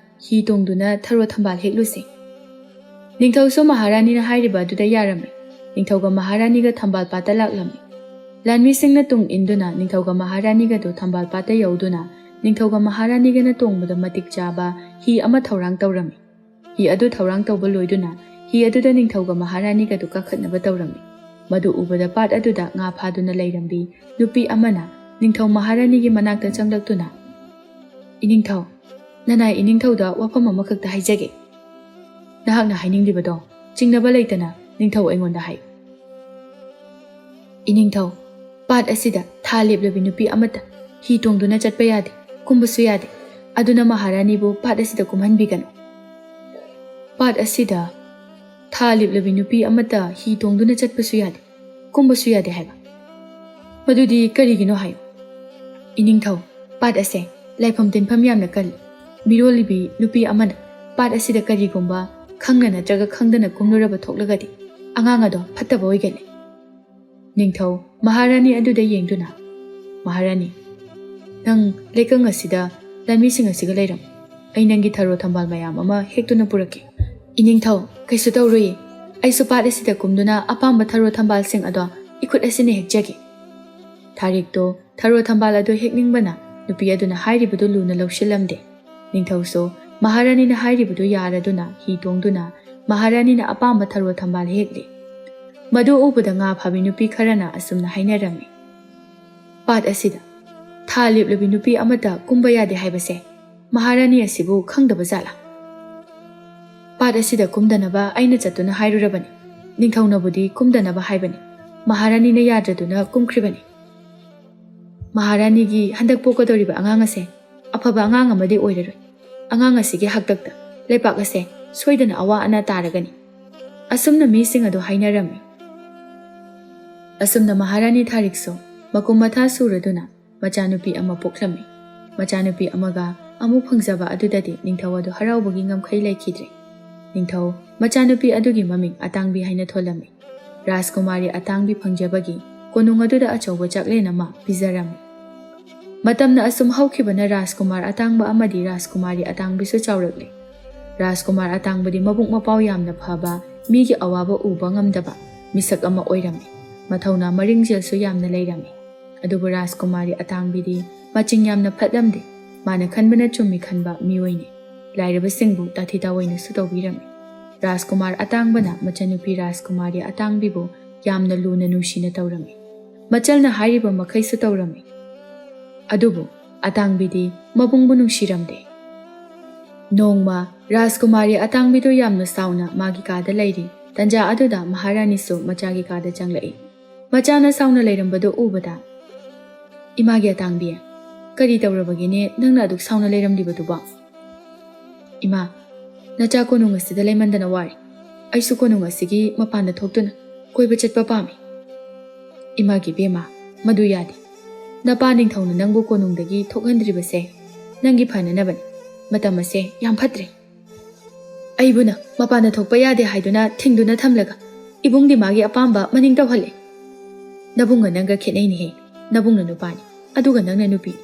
ꯍꯤ ꯇꯣꯡꯗꯨꯅ ꯊꯔꯣ ꯊꯝꯕꯥꯜ ꯍꯦꯛꯂꯨꯁꯤ꯫" ꯅꯤꯡꯊꯧꯁꯨ ꯃꯍꯥꯔꯥꯅꯤꯅ ꯍꯥꯏꯔꯤꯕ ꯑꯗꯨꯗ ꯌꯥꯔꯝꯃꯤ꯫ ꯅꯤꯡꯊꯧꯒ ꯃꯍꯥꯔꯥꯅꯤꯒ ꯊꯝꯕꯥꯜ ꯄꯥꯠꯇ ꯂꯥꯛꯂꯝꯃꯤ꯫ ꯂꯥꯟꯃꯤꯁꯤꯡꯅ ꯇꯨꯡ ꯏꯟꯗꯨꯅ ꯅꯤꯡꯊꯧꯒ ꯃꯍꯥꯔꯥꯅꯤꯒꯗꯨ ꯊꯝꯕꯥꯜ ꯄꯥꯠꯇ ꯌꯧꯗꯨꯅ ꯅꯤꯡꯊꯧꯒ ꯃꯍꯥꯔꯥꯅꯤꯒꯅ ꯇꯣꯡꯕꯗ ꯃꯇꯤꯛ ꯆꯥꯕ ꯍꯤ ꯑꯃ ꯊꯧꯔꯥꯡ ꯇꯧꯔꯝꯃꯤ꯫ ꯍꯤ ꯑꯗꯨ ꯊꯧꯔꯥꯡ ꯇꯧꯕ ꯂꯣꯏꯗꯨꯅ ꯍꯤ ꯑꯗꯨꯗ ꯅꯤꯡꯊꯧꯒ ꯃꯍꯥꯔꯥꯅꯤꯒꯗꯨ ꯀꯥꯈꯠꯅꯕ ꯇꯧꯔꯝꯃꯤ꯫ ꯃꯗꯨ ꯎꯕꯗ ꯄꯥꯠ ꯑꯗꯨꯗ ꯉꯥ ꯐꯥꯗꯨꯅ ꯂꯩꯔꯝꯕꯤ ꯅꯨꯄꯤ ꯑꯃꯅ ꯅꯤꯡꯊꯧ ꯃꯍꯥꯔꯥꯅꯤꯒꯤ ꯃꯅꯥꯛꯇ ꯆꯪꯂꯛꯇꯨꯅ, "ꯏꯅꯤꯡꯊꯧ, ꯅꯅꯥꯏ ꯏꯅꯤꯡꯊꯧꯗ ꯋꯥꯐꯝ ꯑꯃꯈꯛꯇ ꯍꯥꯏꯖꯒꯦ꯫ ꯅꯍꯥꯛꯅ ꯍꯥꯏꯅꯤꯡꯂꯤꯕꯗꯣ ꯆꯤꯡꯅꯕ ꯂꯩꯇꯅ ꯅꯤꯡꯊꯧ ꯑꯩꯉꯣꯟꯗ ꯍꯥꯏꯌꯨ꯫ ꯏꯅꯤꯡꯊꯧ, ꯄꯥꯠ ꯑꯁꯤꯗ ꯊꯥ ꯂꯦꯞꯂꯕꯤ ꯅꯨꯄꯤ ꯑꯃꯠꯇ ꯍꯤ ꯇꯣꯡꯗꯨꯅ ꯆꯠꯄ ꯌꯥꯗꯦ, ꯀꯨꯝꯕꯁꯨ ꯌꯥꯗꯦ꯫ ꯑꯗꯨꯅ ꯃꯍꯥꯔꯥꯅꯤꯕꯨ ꯄꯥꯠ ꯑꯁꯤꯗ ꯀꯨꯝꯍꯟꯕꯤꯒꯅꯨ꯫ ꯄꯥꯠ ꯑꯁꯤꯗ ꯊꯥ ꯂꯦꯞꯂꯕꯤ ꯅꯨꯄꯤ ꯑꯃꯠꯇ ꯍꯤ ꯇꯣꯡꯗꯨꯅ ꯆꯠꯄꯁꯨ ꯌꯥꯗꯦ, ꯀꯨꯝꯕꯁꯨ ꯌꯥꯗꯦ ꯍꯥꯏꯕ꯫ ꯃꯗꯨꯗꯤ ꯀꯔꯤꯒꯤꯅꯣ ꯍꯥꯏꯌꯨ꯫ ꯏꯅꯤꯡꯊꯧ, ꯄꯥꯠ ꯑꯁꯦ ꯂꯥꯏꯐꯝ ꯇꯤꯟꯐꯝ ꯌꯥꯝꯅ ꯀꯜꯂꯤ꯫ ꯃꯤꯔꯣꯜꯂꯤꯕꯤ ꯅꯨꯄꯤ ꯑꯃꯅ ꯄꯥꯠ ꯑꯁꯤꯗ ꯀꯔꯤꯒꯨꯝꯕ ꯈꯪꯅ ꯅꯠꯇ꯭ꯔꯒ ꯈꯪꯗꯅ ꯀꯨꯝꯂꯨꯔꯕ ꯊꯣꯛꯂꯒꯗꯤ ꯑꯉꯥꯡ ꯑꯗꯣ ꯐꯠꯇꯕ ꯑꯣꯏꯒꯅꯤ꯫" ꯅꯤꯡꯊꯧ ꯃꯍꯥꯔꯥꯅꯤ ꯑꯗꯨꯗ ꯌꯦꯡꯗꯨꯅ, "ꯃꯍꯥꯔꯥꯅꯤ, ꯅꯪ ꯂꯩꯀꯪ ꯑꯁꯤꯗ ꯂꯥꯟꯃꯤꯁꯤꯡ ꯑꯁꯤꯒ ꯂꯩꯔꯝꯃꯨ꯫ ꯑꯩ ꯅꯪꯒꯤ ꯊꯔꯣ ꯊꯝꯕꯥꯜ ꯃꯌꯥꯝ ꯑꯃ ꯍꯦꯛꯇꯨꯅ ꯄꯨꯔꯛꯀꯦ꯫" "ꯏꯅꯤꯡꯊꯧ, ꯀꯩꯁꯨ ꯇꯧꯔꯣꯏꯌꯦ꯫ ꯑꯩꯁꯨ ꯄꯥꯠ ꯑꯁꯤꯗ ꯀꯨꯝꯗꯨꯅ ꯑꯄꯥꯝꯕ ꯊꯔꯣ ꯊꯝꯕꯥꯜꯁꯤꯡ ꯑꯗꯣ ꯏꯈꯨꯠ ꯑꯁꯤꯅ ꯍꯦꯛꯆꯒꯦ꯫" ꯊꯥꯔꯤꯛꯇꯣ ꯊꯔꯣ ꯊꯝꯕꯥꯜ ꯑꯗꯨ ꯍꯦꯛꯅꯤꯡꯕꯅ ꯅꯨꯄꯤ ꯑꯗꯨꯅ ꯍꯥꯏꯔꯤꯕꯗꯨ ꯂꯨꯅ ꯂꯧꯁꯤꯜꯂꯝꯗꯦ꯫ ꯅꯤꯡꯊꯧꯁꯨ ꯃꯍꯥꯔꯥꯅꯤꯅ ꯍꯥꯏꯔꯤꯕꯗꯨ ꯌꯥꯔꯗꯨꯅ ꯍꯤ ꯇꯣꯡꯗꯨꯅ ꯃꯍꯥꯔꯥꯅꯤꯅ ꯑꯄꯥꯝꯕ ꯊꯔꯣ ꯊꯝꯕꯥꯜ ꯍꯦꯛꯂꯤ꯫ ꯃꯗꯨ ꯎꯕꯗ ꯉꯥ ꯐꯥꯕꯤ ꯅꯨꯄꯤ ꯈꯔꯅ ꯑꯁꯨꯝꯅ ꯍꯥꯏꯅꯔꯝꯃꯤ, "ꯄꯥꯠ ꯑꯁꯤꯗ ꯊꯥ ꯂꯦꯞꯂꯕꯤ ꯅꯨꯄꯤ ꯑꯃꯠꯇ ꯀꯨꯝꯕ ꯌꯥꯗꯦ ꯍꯥꯏꯕꯁꯦ ꯃꯍꯥꯔꯥꯅꯤ ꯑꯁꯤꯕꯨ ꯈꯪꯗꯕ ꯖꯥꯠꯂꯥ? ꯄꯥꯠ ꯑꯁꯤꯗ ꯀꯨꯝꯗꯅꯕ ꯑꯩꯅ ꯆꯠꯇꯨꯅ ꯍꯥꯏꯔꯨꯔꯕꯅꯤ꯫ ꯅꯤꯡꯊꯧꯅꯕꯨꯗꯤ ꯀꯨꯝꯗꯅꯕ ꯍꯥꯏꯕꯅꯤ꯫ ꯃꯍꯥꯔꯥꯅꯤꯅ ꯌꯥꯗ꯭ꯔꯗꯨꯅ ꯀꯨꯝꯈ꯭ꯔꯤꯕꯅꯤ꯫ ꯃꯍꯥꯔꯥꯅꯤꯒꯤ ꯍꯟꯗꯛ ꯄꯣꯛꯀꯗꯧꯔꯤꯕ ꯑꯉꯥꯡ ꯑꯁꯦ ꯑꯐꯕ ꯑꯉꯥꯡ ꯑꯃꯗꯤ ꯑꯣꯏꯔꯔꯣꯏ꯫ ꯑꯉꯥꯡ ꯑꯁꯤꯒꯤ ꯍꯥꯛꯇꯛꯇ ꯂꯩꯄꯥꯛ ꯑꯁꯦ ꯁꯣꯏꯗꯅ ꯑꯋꯥ ꯑꯅꯥ ꯇꯥꯔꯒꯅꯤ꯫" ꯑꯁꯨꯝꯅ ꯃꯤꯁꯤꯡ ꯑꯗꯨ ꯍꯥꯏꯅꯔꯝꯃꯤ꯫ ꯑꯁꯨꯝꯅ ꯃꯍꯥꯔꯥꯅꯤ ꯊꯥꯔꯤꯛꯁꯨ ꯃꯀꯨꯝ ꯃꯊꯥ ꯁꯨꯔꯗꯨꯅ ꯃꯆꯥꯅꯨꯄꯤ ꯑꯃ ꯄꯣꯛꯂꯝꯃꯤ꯫ ꯃꯆꯥꯅꯨꯄꯤ ꯑꯃꯒ ꯑꯃꯨꯛ ꯐꯪꯖꯕ ꯑꯗꯨꯗꯗꯤ ꯅꯤꯡꯊꯧ ꯑꯗꯨ ꯍꯔꯥꯎꯕꯒꯤ ꯉꯝꯈꯩ ꯂꯩꯈꯤꯗ꯭ꯔꯦ꯫ ꯅꯤꯡꯊꯧ ꯃꯆꯥꯅꯨꯄꯤ ꯑꯗꯨꯒꯤ ꯃꯃꯤꯡ ꯑꯇꯥꯡꯕꯤ ꯍꯥꯏꯅ ꯊꯣꯜꯂꯝꯃꯤ꯫ ꯔꯥꯖꯀꯨꯃꯥꯔꯤ ꯑꯇꯥꯡꯕꯤ ꯐꯪꯖꯕꯒꯤ ꯀꯣꯅꯨꯡ ꯑꯗꯨꯗ ꯑꯆꯧꯕ ꯆꯥꯛꯂꯦꯟ ꯑꯃ ꯄꯤꯖꯔꯝꯃꯤ꯫ ꯃꯇꯝꯅ ꯑꯁꯨꯝ ꯍꯧꯈꯤꯕꯅ ꯔꯥꯖꯀꯨꯃꯥꯔ ꯑꯇꯥꯡꯕ ꯑꯃꯗꯤ ꯔꯥꯖꯀꯨꯃꯥꯔꯤ ꯑꯇꯥꯡꯕꯤꯁꯨ ꯆꯥꯎꯔꯛꯂꯤ꯫ ꯔꯥꯖꯀꯨꯃꯥꯔ ꯑꯇꯥꯡꯕꯗꯤ ꯃꯕꯨꯛ ꯃꯄꯥꯎ ꯌꯥꯝꯅ ꯐꯕ, ꯃꯤꯒꯤ ꯑꯋꯥꯕ ꯎꯕ ꯉꯝꯗꯕ ꯃꯤꯁꯛ ꯑꯃ ꯑꯣꯏꯔꯝꯃꯤ꯫ ꯃꯊꯧꯅꯥ ꯃꯔꯤꯡꯖꯦꯜꯁꯨ ꯌꯥꯝꯅ ꯂꯩꯔꯝꯃꯤ꯫ ꯑꯗꯨꯕꯨ ꯔꯥꯖꯀꯨꯃꯥꯔꯤ ꯑꯇꯥꯡꯕꯤꯗꯤ ꯃꯆꯤꯡ ꯌꯥꯝꯅ ꯐꯠꯂꯝꯗꯦ꯫ ꯃꯥꯅ ꯈꯟꯕꯅ ꯆꯨꯝꯃꯤ ꯈꯟꯕ ꯃꯤꯑꯣꯏꯅꯤ꯫ ꯂꯥꯏꯔꯕꯁꯤꯡꯕꯨ ꯇꯥꯊꯤ ꯇꯥꯑꯣꯏꯅꯁꯨ ꯇꯧꯕꯤꯔꯝꯃꯤ꯫ ꯔꯥꯖꯀꯨꯃꯥꯔ ꯑꯇꯥꯡꯕꯅ ꯃꯆꯟꯅꯨꯄꯤ ꯔꯥꯖꯀꯨꯃꯥꯔꯤ ꯑꯇꯥꯡꯕꯤꯕꯨ ꯌꯥꯝꯅ ꯂꯨꯅ ꯅꯨꯡꯁꯤꯅ ꯇꯧꯔꯝꯃꯤ꯫ ꯃꯆꯜꯅ ꯍꯥꯏꯔꯤꯕ ꯃꯈꯩꯁꯨ ꯇꯧꯔꯝꯃꯤ꯫ ꯑꯗꯨꯕꯨ ꯑꯇꯥꯡꯕꯤꯗꯤ ꯃꯕꯨꯡꯕꯨ ꯅꯨꯡꯁꯤꯔꯝꯗꯦ꯫ ꯅꯣꯡꯃ ꯔꯥꯖꯀꯨꯃꯥꯔꯤ ꯑꯇꯥꯡꯕꯤꯗꯨ ꯌꯥꯝꯅ ꯁꯥꯎꯅ ꯃꯥꯒꯤ ꯀꯥꯗ ꯂꯩꯔꯤ꯫ ꯇꯟꯖꯥ ꯑꯗꯨꯗ ꯃꯍꯥꯔꯥꯅꯤꯁꯨ ꯃꯆꯥꯒꯤ ꯀꯥꯗ ꯆꯪꯂꯛꯏ꯫ ꯃꯆꯥꯅ ꯁꯥꯎꯅ ꯂꯩꯔꯝꯕꯗꯨ ꯎꯕꯗ, "ꯏꯃꯥꯒꯤ ꯑꯇꯥꯡꯕꯤ, ꯀꯔꯤ ꯇꯧꯔꯕꯒꯦꯅꯦ ꯅꯪꯅ ꯑꯗꯨꯛ ꯁꯥꯎꯅ ꯂꯩꯔꯝꯂꯤꯕꯗꯨꯕꯣ?" "ꯏꯃꯥ, ꯅꯆꯥ ꯀꯣꯅꯨꯡ ꯑꯁꯤꯗ ꯂꯩꯃꯟꯗꯅ ꯋꯥꯔꯦ꯫ ꯑꯩꯁꯨ ꯀꯣꯅꯨꯡ ꯑꯁꯤꯒꯤ ꯃꯄꯥꯟꯗ ꯊꯣꯛꯇꯨꯅ ꯀꯣꯏꯕ ꯆꯠꯄ ꯄꯥꯝꯃꯤ꯫" "ꯏꯃꯥꯒꯤ ꯕꯦꯝꯃ, ꯃꯗꯨ ꯌꯥꯗꯦ꯫ ꯅꯄꯥ ꯅꯤꯡꯊꯧꯅ ꯅꯪꯕꯨ ꯀꯣꯅꯨꯡꯗꯒꯤ ꯊꯣꯛꯍꯟꯗ꯭ꯔꯤꯕꯁꯦ ꯅꯪꯒꯤ ꯐꯅꯅꯕꯅꯤ꯫ ꯃꯇꯝ ꯑꯁꯦ ꯌꯥꯝ ꯐꯠꯇ꯭ꯔꯦ꯫" "ꯑꯩꯕꯨꯅ ꯃꯄꯥꯟꯗ ꯊꯣꯛꯄ ꯌꯥꯗꯦ ꯍꯥꯏꯗꯨꯅ ꯊꯤꯡꯗꯨꯅ ꯊꯝꯂꯒ ꯏꯕꯨꯡꯗꯤ ꯃꯥꯒꯤ ꯑꯄꯥꯝꯕ ꯃꯅꯤꯡ ꯇꯧꯍꯜꯂꯦ꯫ ꯅꯕꯨꯡꯒ ꯅꯪꯒ ꯈꯦꯠꯅꯩꯅꯦꯍꯦ꯫ ꯅꯕꯨꯡꯅ ꯅꯨꯄꯥꯅꯤ, ꯑꯗꯨꯒ ꯅꯪꯅ ꯅꯨꯄꯤꯅꯤ꯫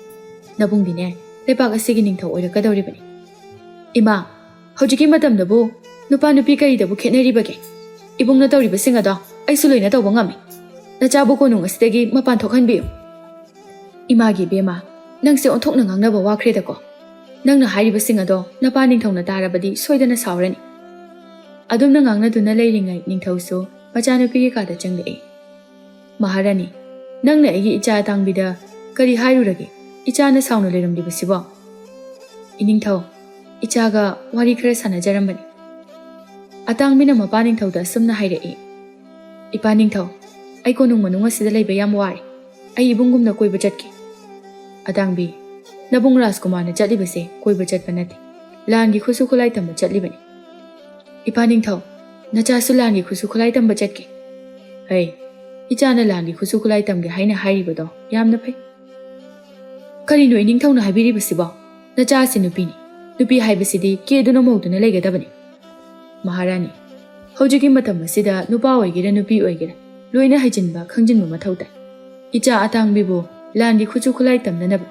ꯅꯕꯨꯡꯗꯤꯅꯦ, ꯂꯩꯕꯥꯛ ꯑꯁꯤꯒꯤ ꯅꯤꯡꯊꯧ ꯑꯣꯏꯔꯛꯀꯗꯧꯔꯤꯕꯅꯤ꯫" "ꯏꯃꯥ, ꯍꯧꯖꯤꯛꯀꯤ ꯃꯇꯝꯗꯕꯨ ꯅꯨꯄꯥ ꯅꯨꯄꯤ ꯀꯔꯤꯗꯕꯨ ꯈꯦꯠꯅꯔꯤꯕꯒꯦ? ꯏꯕꯨꯡꯅ ꯇꯧꯔꯤꯕꯁꯤꯡ ꯑꯗꯣ ꯑꯩꯁꯨ ꯂꯣꯏꯅ ꯇꯧꯕ ꯉꯝꯃꯤ꯫ ꯅꯆꯥꯕꯨ ꯀꯣꯅꯨꯡ ꯑꯁꯤꯗꯒꯤ ꯃꯄꯥꯟ ꯊꯣꯛꯍꯟꯕꯤꯌꯨ꯫" "ꯏꯃꯥꯒꯤ ꯏꯕꯦꯝꯃ, ꯅꯪꯁꯦ ꯑꯣꯟꯊꯣꯛꯅ ꯉꯥꯡꯅꯕ ꯋꯥꯈ꯭ꯔꯦꯗꯀꯣ꯫ ꯅꯪꯅ ꯍꯥꯏꯔꯤꯕꯁꯤꯡ ꯑꯗꯣ ꯅꯄꯥ ꯅꯤꯡꯊꯧꯅ ꯇꯥꯔꯕꯗꯤ ꯁꯣꯏꯗꯅ ꯁꯥꯎꯔꯅꯤ꯫" ꯑꯗꯨꯝꯅ ꯉꯥꯡꯅꯗꯨꯅ ꯂꯩꯔꯤꯉꯩ ꯅꯤꯡꯊꯧꯁꯨ ꯃꯆꯥꯅꯨꯄꯤꯒꯤ ꯀꯥꯗ ꯆꯪꯂꯛꯏ꯫ "ꯃꯍꯥꯔꯥꯅꯤ, ꯅꯪꯅ ꯑꯩꯒꯤ ꯏꯆꯥ ꯑꯇꯥꯡꯕꯤꯗ ꯀꯔꯤ ꯍꯥꯏꯔꯨꯔꯒꯦ? ꯏꯆꯥꯅ ꯁꯥꯎꯅ ꯂꯩꯔꯝꯂꯤꯕꯁꯤꯕꯣ?" "ꯏꯅꯤꯡꯊꯧ, ꯏꯆꯥꯒ ꯋꯥꯔꯤ ꯈꯔ ꯁꯥꯟꯅꯖꯔꯝꯕꯅꯤ꯫" ꯑꯇꯥꯡꯕꯤꯅ ꯃꯄꯥ ꯅꯤꯡꯊꯧꯗ ꯑꯁꯨꯝꯅ ꯍꯥꯏꯔꯛꯏ, "ꯏꯄꯥ ꯅꯤꯡꯊꯧ, ꯑꯩ ꯀꯣꯅꯨꯡ ꯃꯅꯨꯡ ꯑꯁꯤꯗ ꯂꯩꯕ ꯌꯥꯝ ꯋꯥꯔꯦ꯫ ꯑꯩ ꯏꯕꯨꯡꯒꯨꯝꯅ ꯀꯣꯏꯕ ꯆꯠꯀꯦ꯫" "ꯑꯇꯥꯡꯕꯤ, ꯅꯕꯨꯡ ꯔꯥꯖꯀꯨꯃꯥꯔꯅ ꯆꯠꯂꯤꯕꯁꯦ ꯀꯣꯏꯕ ꯆꯠꯄ ꯅꯠꯇꯦ꯫ ꯂꯥꯟꯒꯤ ꯈꯨꯠꯁꯨ ꯈꯨꯠꯂꯥꯏ ꯇꯝꯕ ꯆꯠꯂꯤꯕꯅꯤ꯫" "ꯏꯄꯥ ꯅꯤꯡꯊꯧ, ꯅꯆꯥꯁꯨ ꯂꯥꯟꯒꯤ ꯈꯨꯠꯁꯨ ꯈꯨꯠꯂꯥꯏ ꯇꯝꯕ ꯆꯠꯀꯦ꯫" "ꯍꯩ, ꯏꯆꯥꯅ ꯂꯥꯟꯒꯤ ꯈꯨꯠꯁꯨ ꯈꯨꯠꯂꯥꯏ ꯇꯝꯒꯦ ꯍꯥꯏꯅ ꯍꯥꯏꯔꯤꯕꯗꯣ ꯌꯥꯝꯅ ꯐꯩ꯫" "ꯀꯔꯤꯅꯣ ꯏꯅꯤꯡꯊꯧꯅ ꯍꯥꯏꯕꯤꯔꯤꯕꯁꯤꯕꯣ? ꯅꯆꯥ ꯑꯁꯤ ꯅꯨꯄꯤꯅꯤ꯫ ꯅꯨꯄꯤ ꯍꯥꯏꯕꯁꯤꯗꯤ ꯀꯦꯗꯨꯅ ꯃꯧꯗꯨꯅ ꯂꯩꯒꯗꯕꯅꯤ꯫" "ꯃꯍꯥꯔꯥꯅꯤ, ꯍꯧꯖꯤꯛꯀꯤ ꯃꯇꯝ ꯑꯁꯤꯗ ꯅꯨꯄꯥ ꯑꯣꯏꯒꯦꯔꯥ ꯅꯨꯄꯤ ꯑꯣꯏꯒꯦꯔꯥ ꯂꯣꯏꯅ ꯍꯩꯖꯤꯟꯕ ꯈꯪꯖꯤꯟꯕ ꯃꯊꯧ ꯇꯥꯏ꯫ ꯏꯆꯥ ꯑꯇꯥꯡꯕꯤꯕꯨ ꯂꯥꯟꯒꯤ ꯈꯨꯠꯁꯨ ꯈꯨꯠꯂꯥꯏ ꯇꯝꯅꯅꯕ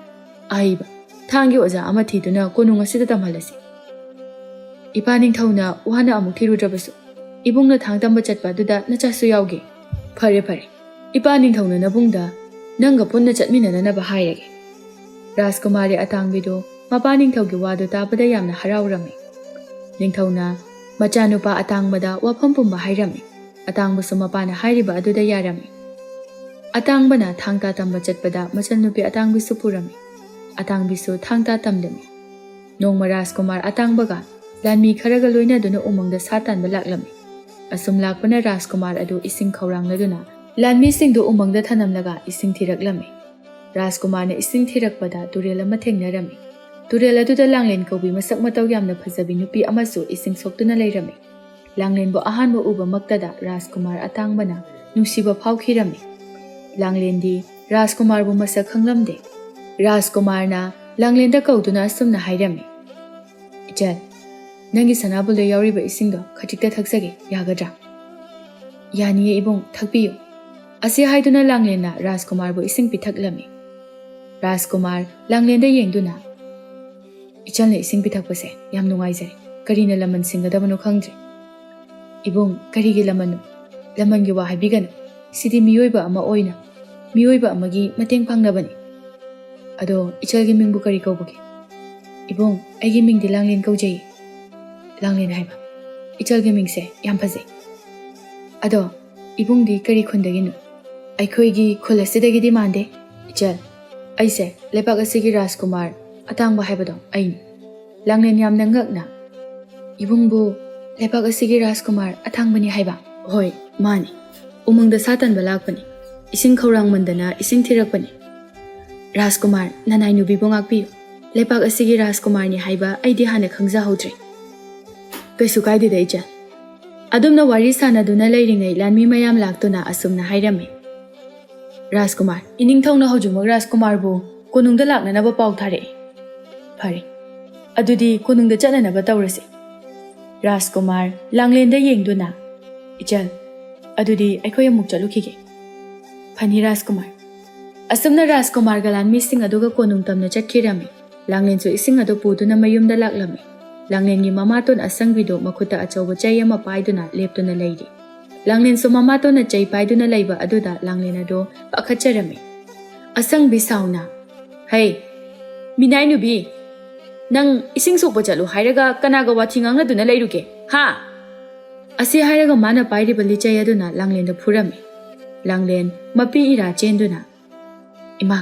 ꯑꯍꯩꯕ ꯊꯥꯡꯒꯤ ꯑꯣꯖꯥ ꯑꯃ ꯊꯤꯗꯨꯅ ꯀꯣꯅꯨꯡ ꯑꯁꯤꯗ ꯇꯝꯍꯜꯂꯁꯤ꯫" "ꯏꯄꯥ ꯅꯤꯡꯊꯧꯅ ꯋꯥꯅ ꯑꯃꯨꯛ ꯊꯤꯔꯨꯗ꯭ꯔꯕꯁꯨ, ꯏꯕꯨꯡꯅ ꯊꯥꯡ ꯇꯝꯕ ꯆꯠꯄ ꯑꯗꯨꯗ ꯅꯆꯥꯁꯨ ꯌꯥꯎꯒꯦ꯫ ꯐꯔꯦ, ꯐꯔꯦ, ꯏꯄꯥ ꯅꯤꯡꯊꯧꯅ ꯅꯕꯨꯡꯗ ꯅꯪꯒ ꯄꯨꯟꯅ ꯆꯠꯃꯤꯟꯅꯅꯅꯕ ꯍꯥꯏꯔꯒꯦ"꯫ ꯔꯥꯖꯀꯨꯃꯥꯔꯤ ꯑꯇꯥꯡꯕꯤꯗꯨ ꯃꯄꯥ ꯅꯤꯡꯊꯧꯒꯤ ꯋꯥꯗꯨ ꯇꯥꯕꯗ ꯌꯥꯝꯅ ꯍꯔꯥꯎꯔꯝꯃꯤ꯫ ꯅꯤꯡꯊꯧꯅ ꯃꯆꯥꯅꯨꯄꯥ ꯑꯇꯥꯡꯕꯗ ꯋꯥꯐꯝ ꯄꯨꯝꯕ ꯍꯥꯏꯔꯝꯃꯤ꯫ ꯑꯇꯥꯡꯕꯁꯨ ꯃꯄꯥꯅ ꯍꯥꯏꯔꯤꯕ ꯑꯗꯨꯗ ꯌꯥꯔꯝꯃꯤ꯫ ꯑꯇꯥꯡꯕꯅ ꯊꯥꯡ ꯇꯥ ꯇꯝꯕ ꯆꯠꯄꯗ ꯃꯆꯟꯅꯨꯄꯤ ꯑꯇꯥꯡꯕꯤꯁꯨ ꯄꯨꯔꯝꯃꯤ꯫ ꯑꯇꯥꯡꯕꯤꯁꯨ ꯊꯥꯡ ꯇꯥ ꯇꯝꯂꯝꯃꯤ꯫ ꯅꯣꯡꯃ ꯔꯥꯖꯀꯨꯃꯥꯔ ꯑꯇꯥꯡꯕꯒ ꯂꯥꯟꯃꯤ ꯈꯔꯒ ꯂꯣꯏꯅꯗꯨꯅ ꯎꯃꯪꯗ ꯁꯥ ꯇꯥꯟꯕ ꯂꯥꯛꯂꯝꯃꯤ꯫ ꯑꯁꯨꯝ ꯂꯥꯛꯄꯅ ꯔꯥꯖꯀꯨꯃꯥꯔ ꯑꯗꯨ ꯏꯁꯤꯡ ꯈꯧꯔꯥꯡꯂꯗꯨꯅ ꯂꯥꯟꯃꯤꯁꯤꯡꯗꯨ ꯎꯃꯪꯗ ꯊꯅꯝꯂꯒ ꯏꯁꯤꯡ ꯊꯤꯔꯛꯂꯝꯃꯤ꯫ ꯔꯥꯖꯀꯨꯃꯥꯔꯅ ꯏꯁꯤꯡ ꯊꯤꯔꯛꯄꯗ ꯇꯨꯔꯦꯜ ꯑꯃ ꯊꯦꯡꯅꯔꯝꯃꯤ꯫ ꯇꯨꯔꯦꯜ ꯑꯗꯨꯗ ꯂꯥꯡꯂꯦꯟ ꯀꯧꯕꯤ ꯃꯁꯛ ꯃꯇꯧ ꯌꯥꯝꯅ ꯐꯖꯕꯤ ꯅꯨꯄꯤ ꯑꯃꯁꯨ ꯏꯁꯤꯡ ꯁꯣꯛꯇꯨꯅ ꯂꯩꯔꯝꯃꯤ꯫ ꯂꯥꯡꯂꯦꯟꯕꯨ ꯑꯍꯥꯟꯕ ꯎꯕꯃꯛꯇꯗ ꯔꯥꯖꯀꯨꯃꯥꯔ ꯑꯇꯥꯡꯕꯅ ꯅꯨꯡꯁꯤꯕ ꯐꯥꯎꯈꯤꯔꯝꯃꯤ꯫ ꯂꯥꯡꯂꯦꯟꯗꯤ ꯔꯥꯖꯀꯨꯃꯥꯔꯕꯨ ꯃꯁꯛ ꯈꯪꯂꯝꯗꯦ꯫ ꯔꯥꯖꯀꯨꯃꯥꯔꯅ ꯂꯥꯡꯂꯦꯟꯗ ꯀꯧꯗꯨꯅ ꯑꯁꯨꯝꯅ ꯍꯥꯏꯔꯝꯃꯤ, "ꯏꯆꯟ, ꯅꯪꯒꯤ ꯁꯅꯥꯕꯨꯜꯗ ꯌꯥꯎꯔꯤꯕ ꯏꯁꯤꯡꯗꯣ ꯈꯖꯤꯛꯇ ꯊꯛꯆꯒꯦ, ꯌꯥꯒꯗ꯭ꯔꯥ?" "ꯌꯥꯅꯤꯌꯦ ꯏꯕꯨꯡ, ꯊꯛꯄꯤꯌꯨ"꯫ ꯑꯁꯤ ꯍꯥꯏꯗꯨꯅ ꯂꯥꯡꯂꯦꯟꯅ ꯔꯥꯖꯀꯨꯃꯥꯔꯕꯨ ꯏꯁꯤꯡ ꯄꯤꯊꯛꯂꯝꯃꯤ꯫ ꯔꯥꯖꯀꯨꯃꯥꯔ ꯂꯥꯡꯂꯦꯟꯗ ꯌꯦꯡꯗꯨꯅ, "ꯏꯆꯟꯅ ꯏꯁꯤꯡ ꯄꯤꯊꯛꯄꯁꯦ ꯌꯥꯝ ꯅꯨꯡꯉꯥꯏꯖꯔꯦ꯫ ꯀꯔꯤꯅ ꯂꯃꯟ ꯁꯤꯡꯒꯗꯕꯅꯣ ꯈꯪꯗ꯭ꯔꯦ"꯫ "ꯏꯕꯨꯡ, ꯀꯔꯤꯒꯤ ꯂꯃꯟꯅꯣ? ꯂꯃꯟꯒꯤ ꯋꯥ ꯍꯥꯏꯕꯤꯒꯅꯨ꯫ ꯁꯤꯗꯤ ꯃꯤꯑꯣꯏꯕ ꯑꯃ ꯑꯣꯏꯅ ꯃꯤꯑꯣꯏꯕ ꯑꯃꯒꯤ ꯃꯇꯦꯡ ꯄꯥꯡꯅꯕꯅꯤ꯫ ꯑꯗꯣ ꯏꯆꯜꯒꯤ ꯃꯤꯡꯕꯨ ꯀꯔꯤ ꯀꯧꯕꯒꯦ?" "ꯏꯕꯨꯡ, ꯑꯩꯒꯤ ꯃꯤꯡꯗꯤ ꯂꯥꯡꯂꯦꯟ ꯀꯧꯖꯩꯌꯦ"꯫ ꯂꯥꯡꯂꯦꯟ ꯍꯥꯏꯕ꯫ "ꯏꯆꯜꯒꯤ ꯃꯤꯡꯁꯦ ꯌꯥꯝ ꯐꯖꯩ꯫ ꯑꯗꯣ ꯏꯕꯨꯡꯗꯤ ꯀꯔꯤ ꯈꯨꯟꯗꯒꯤꯅꯣ?" "ꯑꯩꯈꯣꯏꯒꯤ ꯈꯨꯜ ꯑꯁꯤꯗꯒꯤꯗꯤ ꯃꯥꯟꯗꯦ, ꯏꯆꯜ꯫ ꯑꯩꯁꯦ ꯂꯩꯕꯥꯛ ꯑꯁꯤꯒꯤ ꯔꯥꯖꯀꯨꯃꯥꯔ ꯑꯇꯥꯡꯕ ꯍꯥꯏꯕꯗꯣ ꯑꯩꯅꯤ"꯫ ꯂꯥꯡꯂꯦꯟ ꯌꯥꯝꯅ ꯉꯛꯅ, "ꯏꯕꯨꯡꯕꯨ ꯂꯩꯕꯥꯛ ꯑꯁꯤꯒꯤ ꯔꯥꯖꯀꯨꯃꯥꯔ ꯑꯇꯥꯡꯕꯅꯤ ꯍꯥꯏꯕ?" "ꯍꯣꯏ, ꯃꯥꯅꯤ꯫ ꯎꯃꯪꯗ ꯁꯥ ꯇꯥꯟꯕ ꯂꯥꯛꯄꯅꯤ꯫ ꯏꯁꯤꯡ ꯈꯧꯔꯥꯡꯃꯟꯗꯅ ꯏꯁꯤꯡ ꯊꯤꯔꯛꯄꯅꯤ꯫ ꯔꯥꯖꯀꯨꯃꯥꯔ, ꯅꯅꯥꯏ ꯅꯨꯄꯤꯕꯨ ꯉꯥꯛꯄꯤꯌꯨ꯫ ꯂꯩꯄꯥꯛ ꯑꯁꯤꯒꯤ ꯔꯥꯖꯀꯨꯃꯥꯔꯅꯤ ꯍꯥꯏꯕ ꯑꯩꯗꯤ ꯍꯥꯟꯅ ꯈꯪꯖꯍꯧꯗ꯭ꯔꯦ"꯫ "ꯀꯩꯁꯨ ꯀꯥꯏꯗꯦꯗ, ꯏꯆꯟ"꯫ ꯑꯗꯨꯝꯅ ꯋꯥꯔꯤ ꯁꯥꯟꯅꯗꯨꯅ ꯂꯩꯔꯤꯉꯩ ꯂꯥꯟꯃꯤ ꯃꯌꯥꯝ ꯂꯥꯛꯇꯨꯅ ꯑꯁꯨꯝꯅ ꯍꯥꯏꯔꯝꯃꯤ, "ꯔꯥꯖꯀꯨꯃꯥꯔ, ꯏꯅꯤꯡꯊꯧꯅ ꯍꯧꯖꯤꯛꯃꯛ ꯔꯥꯖꯀꯨꯃꯥꯔꯕꯨ ꯀꯣꯅꯨꯡꯗ ꯂꯥꯛꯅꯅꯕ ꯄꯥꯎ ꯊꯥꯔꯛꯏ"꯫ "ꯐꯔꯦ, ꯑꯗꯨꯗꯤ ꯀꯣꯅꯨꯡꯗ ꯆꯠꯅꯅꯕ ꯇꯧꯔꯁꯤ"꯫ ꯔꯥꯖꯀꯨꯃꯥꯔ ꯂꯥꯡꯂꯦꯟꯗ ꯌꯦꯡꯗꯨꯅ, "ꯏꯆꯟ, ꯑꯗꯨꯗꯤ ꯑꯩꯈꯣꯏ ꯑꯃꯨꯛ ꯆꯠꯂꯨꯈꯤꯒꯦ"꯫ "ꯐꯅꯤ ꯔꯥꯖꯀꯨꯃꯥꯔ"꯫ ꯑꯁꯨꯝꯅ ꯔꯥꯖꯀꯨꯃꯥꯔꯒ ꯂꯥꯟꯃꯤꯁꯤꯡ ꯑꯗꯨꯒ ꯀꯣꯅꯨꯡ ꯇꯝꯅ ꯆꯠꯈꯤꯔꯝꯃꯤ꯫ ꯂꯥꯡꯂꯦꯟꯁꯨ ꯏꯁꯤꯡ ꯑꯗꯨ ꯄꯨꯗꯨꯅ ꯃꯌꯨꯝꯗ ꯂꯥꯛꯂꯝꯃꯤ꯫ ꯂꯥꯡꯂꯦꯟꯒꯤ ꯃꯃꯥꯇꯣꯟ ꯑꯁꯪꯕꯤꯗꯨ ꯃꯈꯨꯠꯇ ꯑꯆꯧꯕ ꯆꯩ ꯑꯃ ꯄꯥꯏꯗꯨꯅ ꯂꯦꯞꯇꯨꯅ ꯂꯩꯔꯤ꯫ ꯂꯥꯡꯂꯦꯟꯁꯨ ꯃꯃꯥꯇꯣꯟꯅ ꯆꯩ ꯄꯥꯏꯗꯨꯅ ꯂꯩꯕ ꯑꯗꯨꯗ ꯂꯥꯡꯂꯦꯟ ꯑꯗꯨ ꯄꯥꯈꯠꯆꯔꯝꯃꯤ꯫ ꯑꯁꯪꯕꯤ ꯁꯥꯎꯅ, "ꯍꯩ, ꯃꯤꯅꯥꯏ ꯅꯨꯕꯤ, ꯅꯪ ꯏꯁꯤꯡ ꯁꯣꯛꯄ ꯆꯠꯂꯨ ꯍꯥꯏꯔꯒ ꯀꯅꯥꯒ ꯋꯥꯊꯤ ꯉꯥꯡꯅꯗꯨꯅ ꯂꯩꯔꯨꯒꯦ, ꯍꯥ?" ꯑꯁꯤ ꯍꯥꯏꯔꯒ ꯃꯥꯅ ꯄꯥꯏꯔꯤꯕ ꯂꯤꯆꯩ ꯑꯗꯨꯅ ꯂꯥꯡꯂꯦꯟꯗ ꯐꯨꯔꯝꯃꯤ꯫ ꯂꯥꯡꯂꯦꯟ ꯃꯄꯤ ꯏꯔꯥ ꯆꯦꯟꯗꯨꯅ, "ꯏꯃꯥ,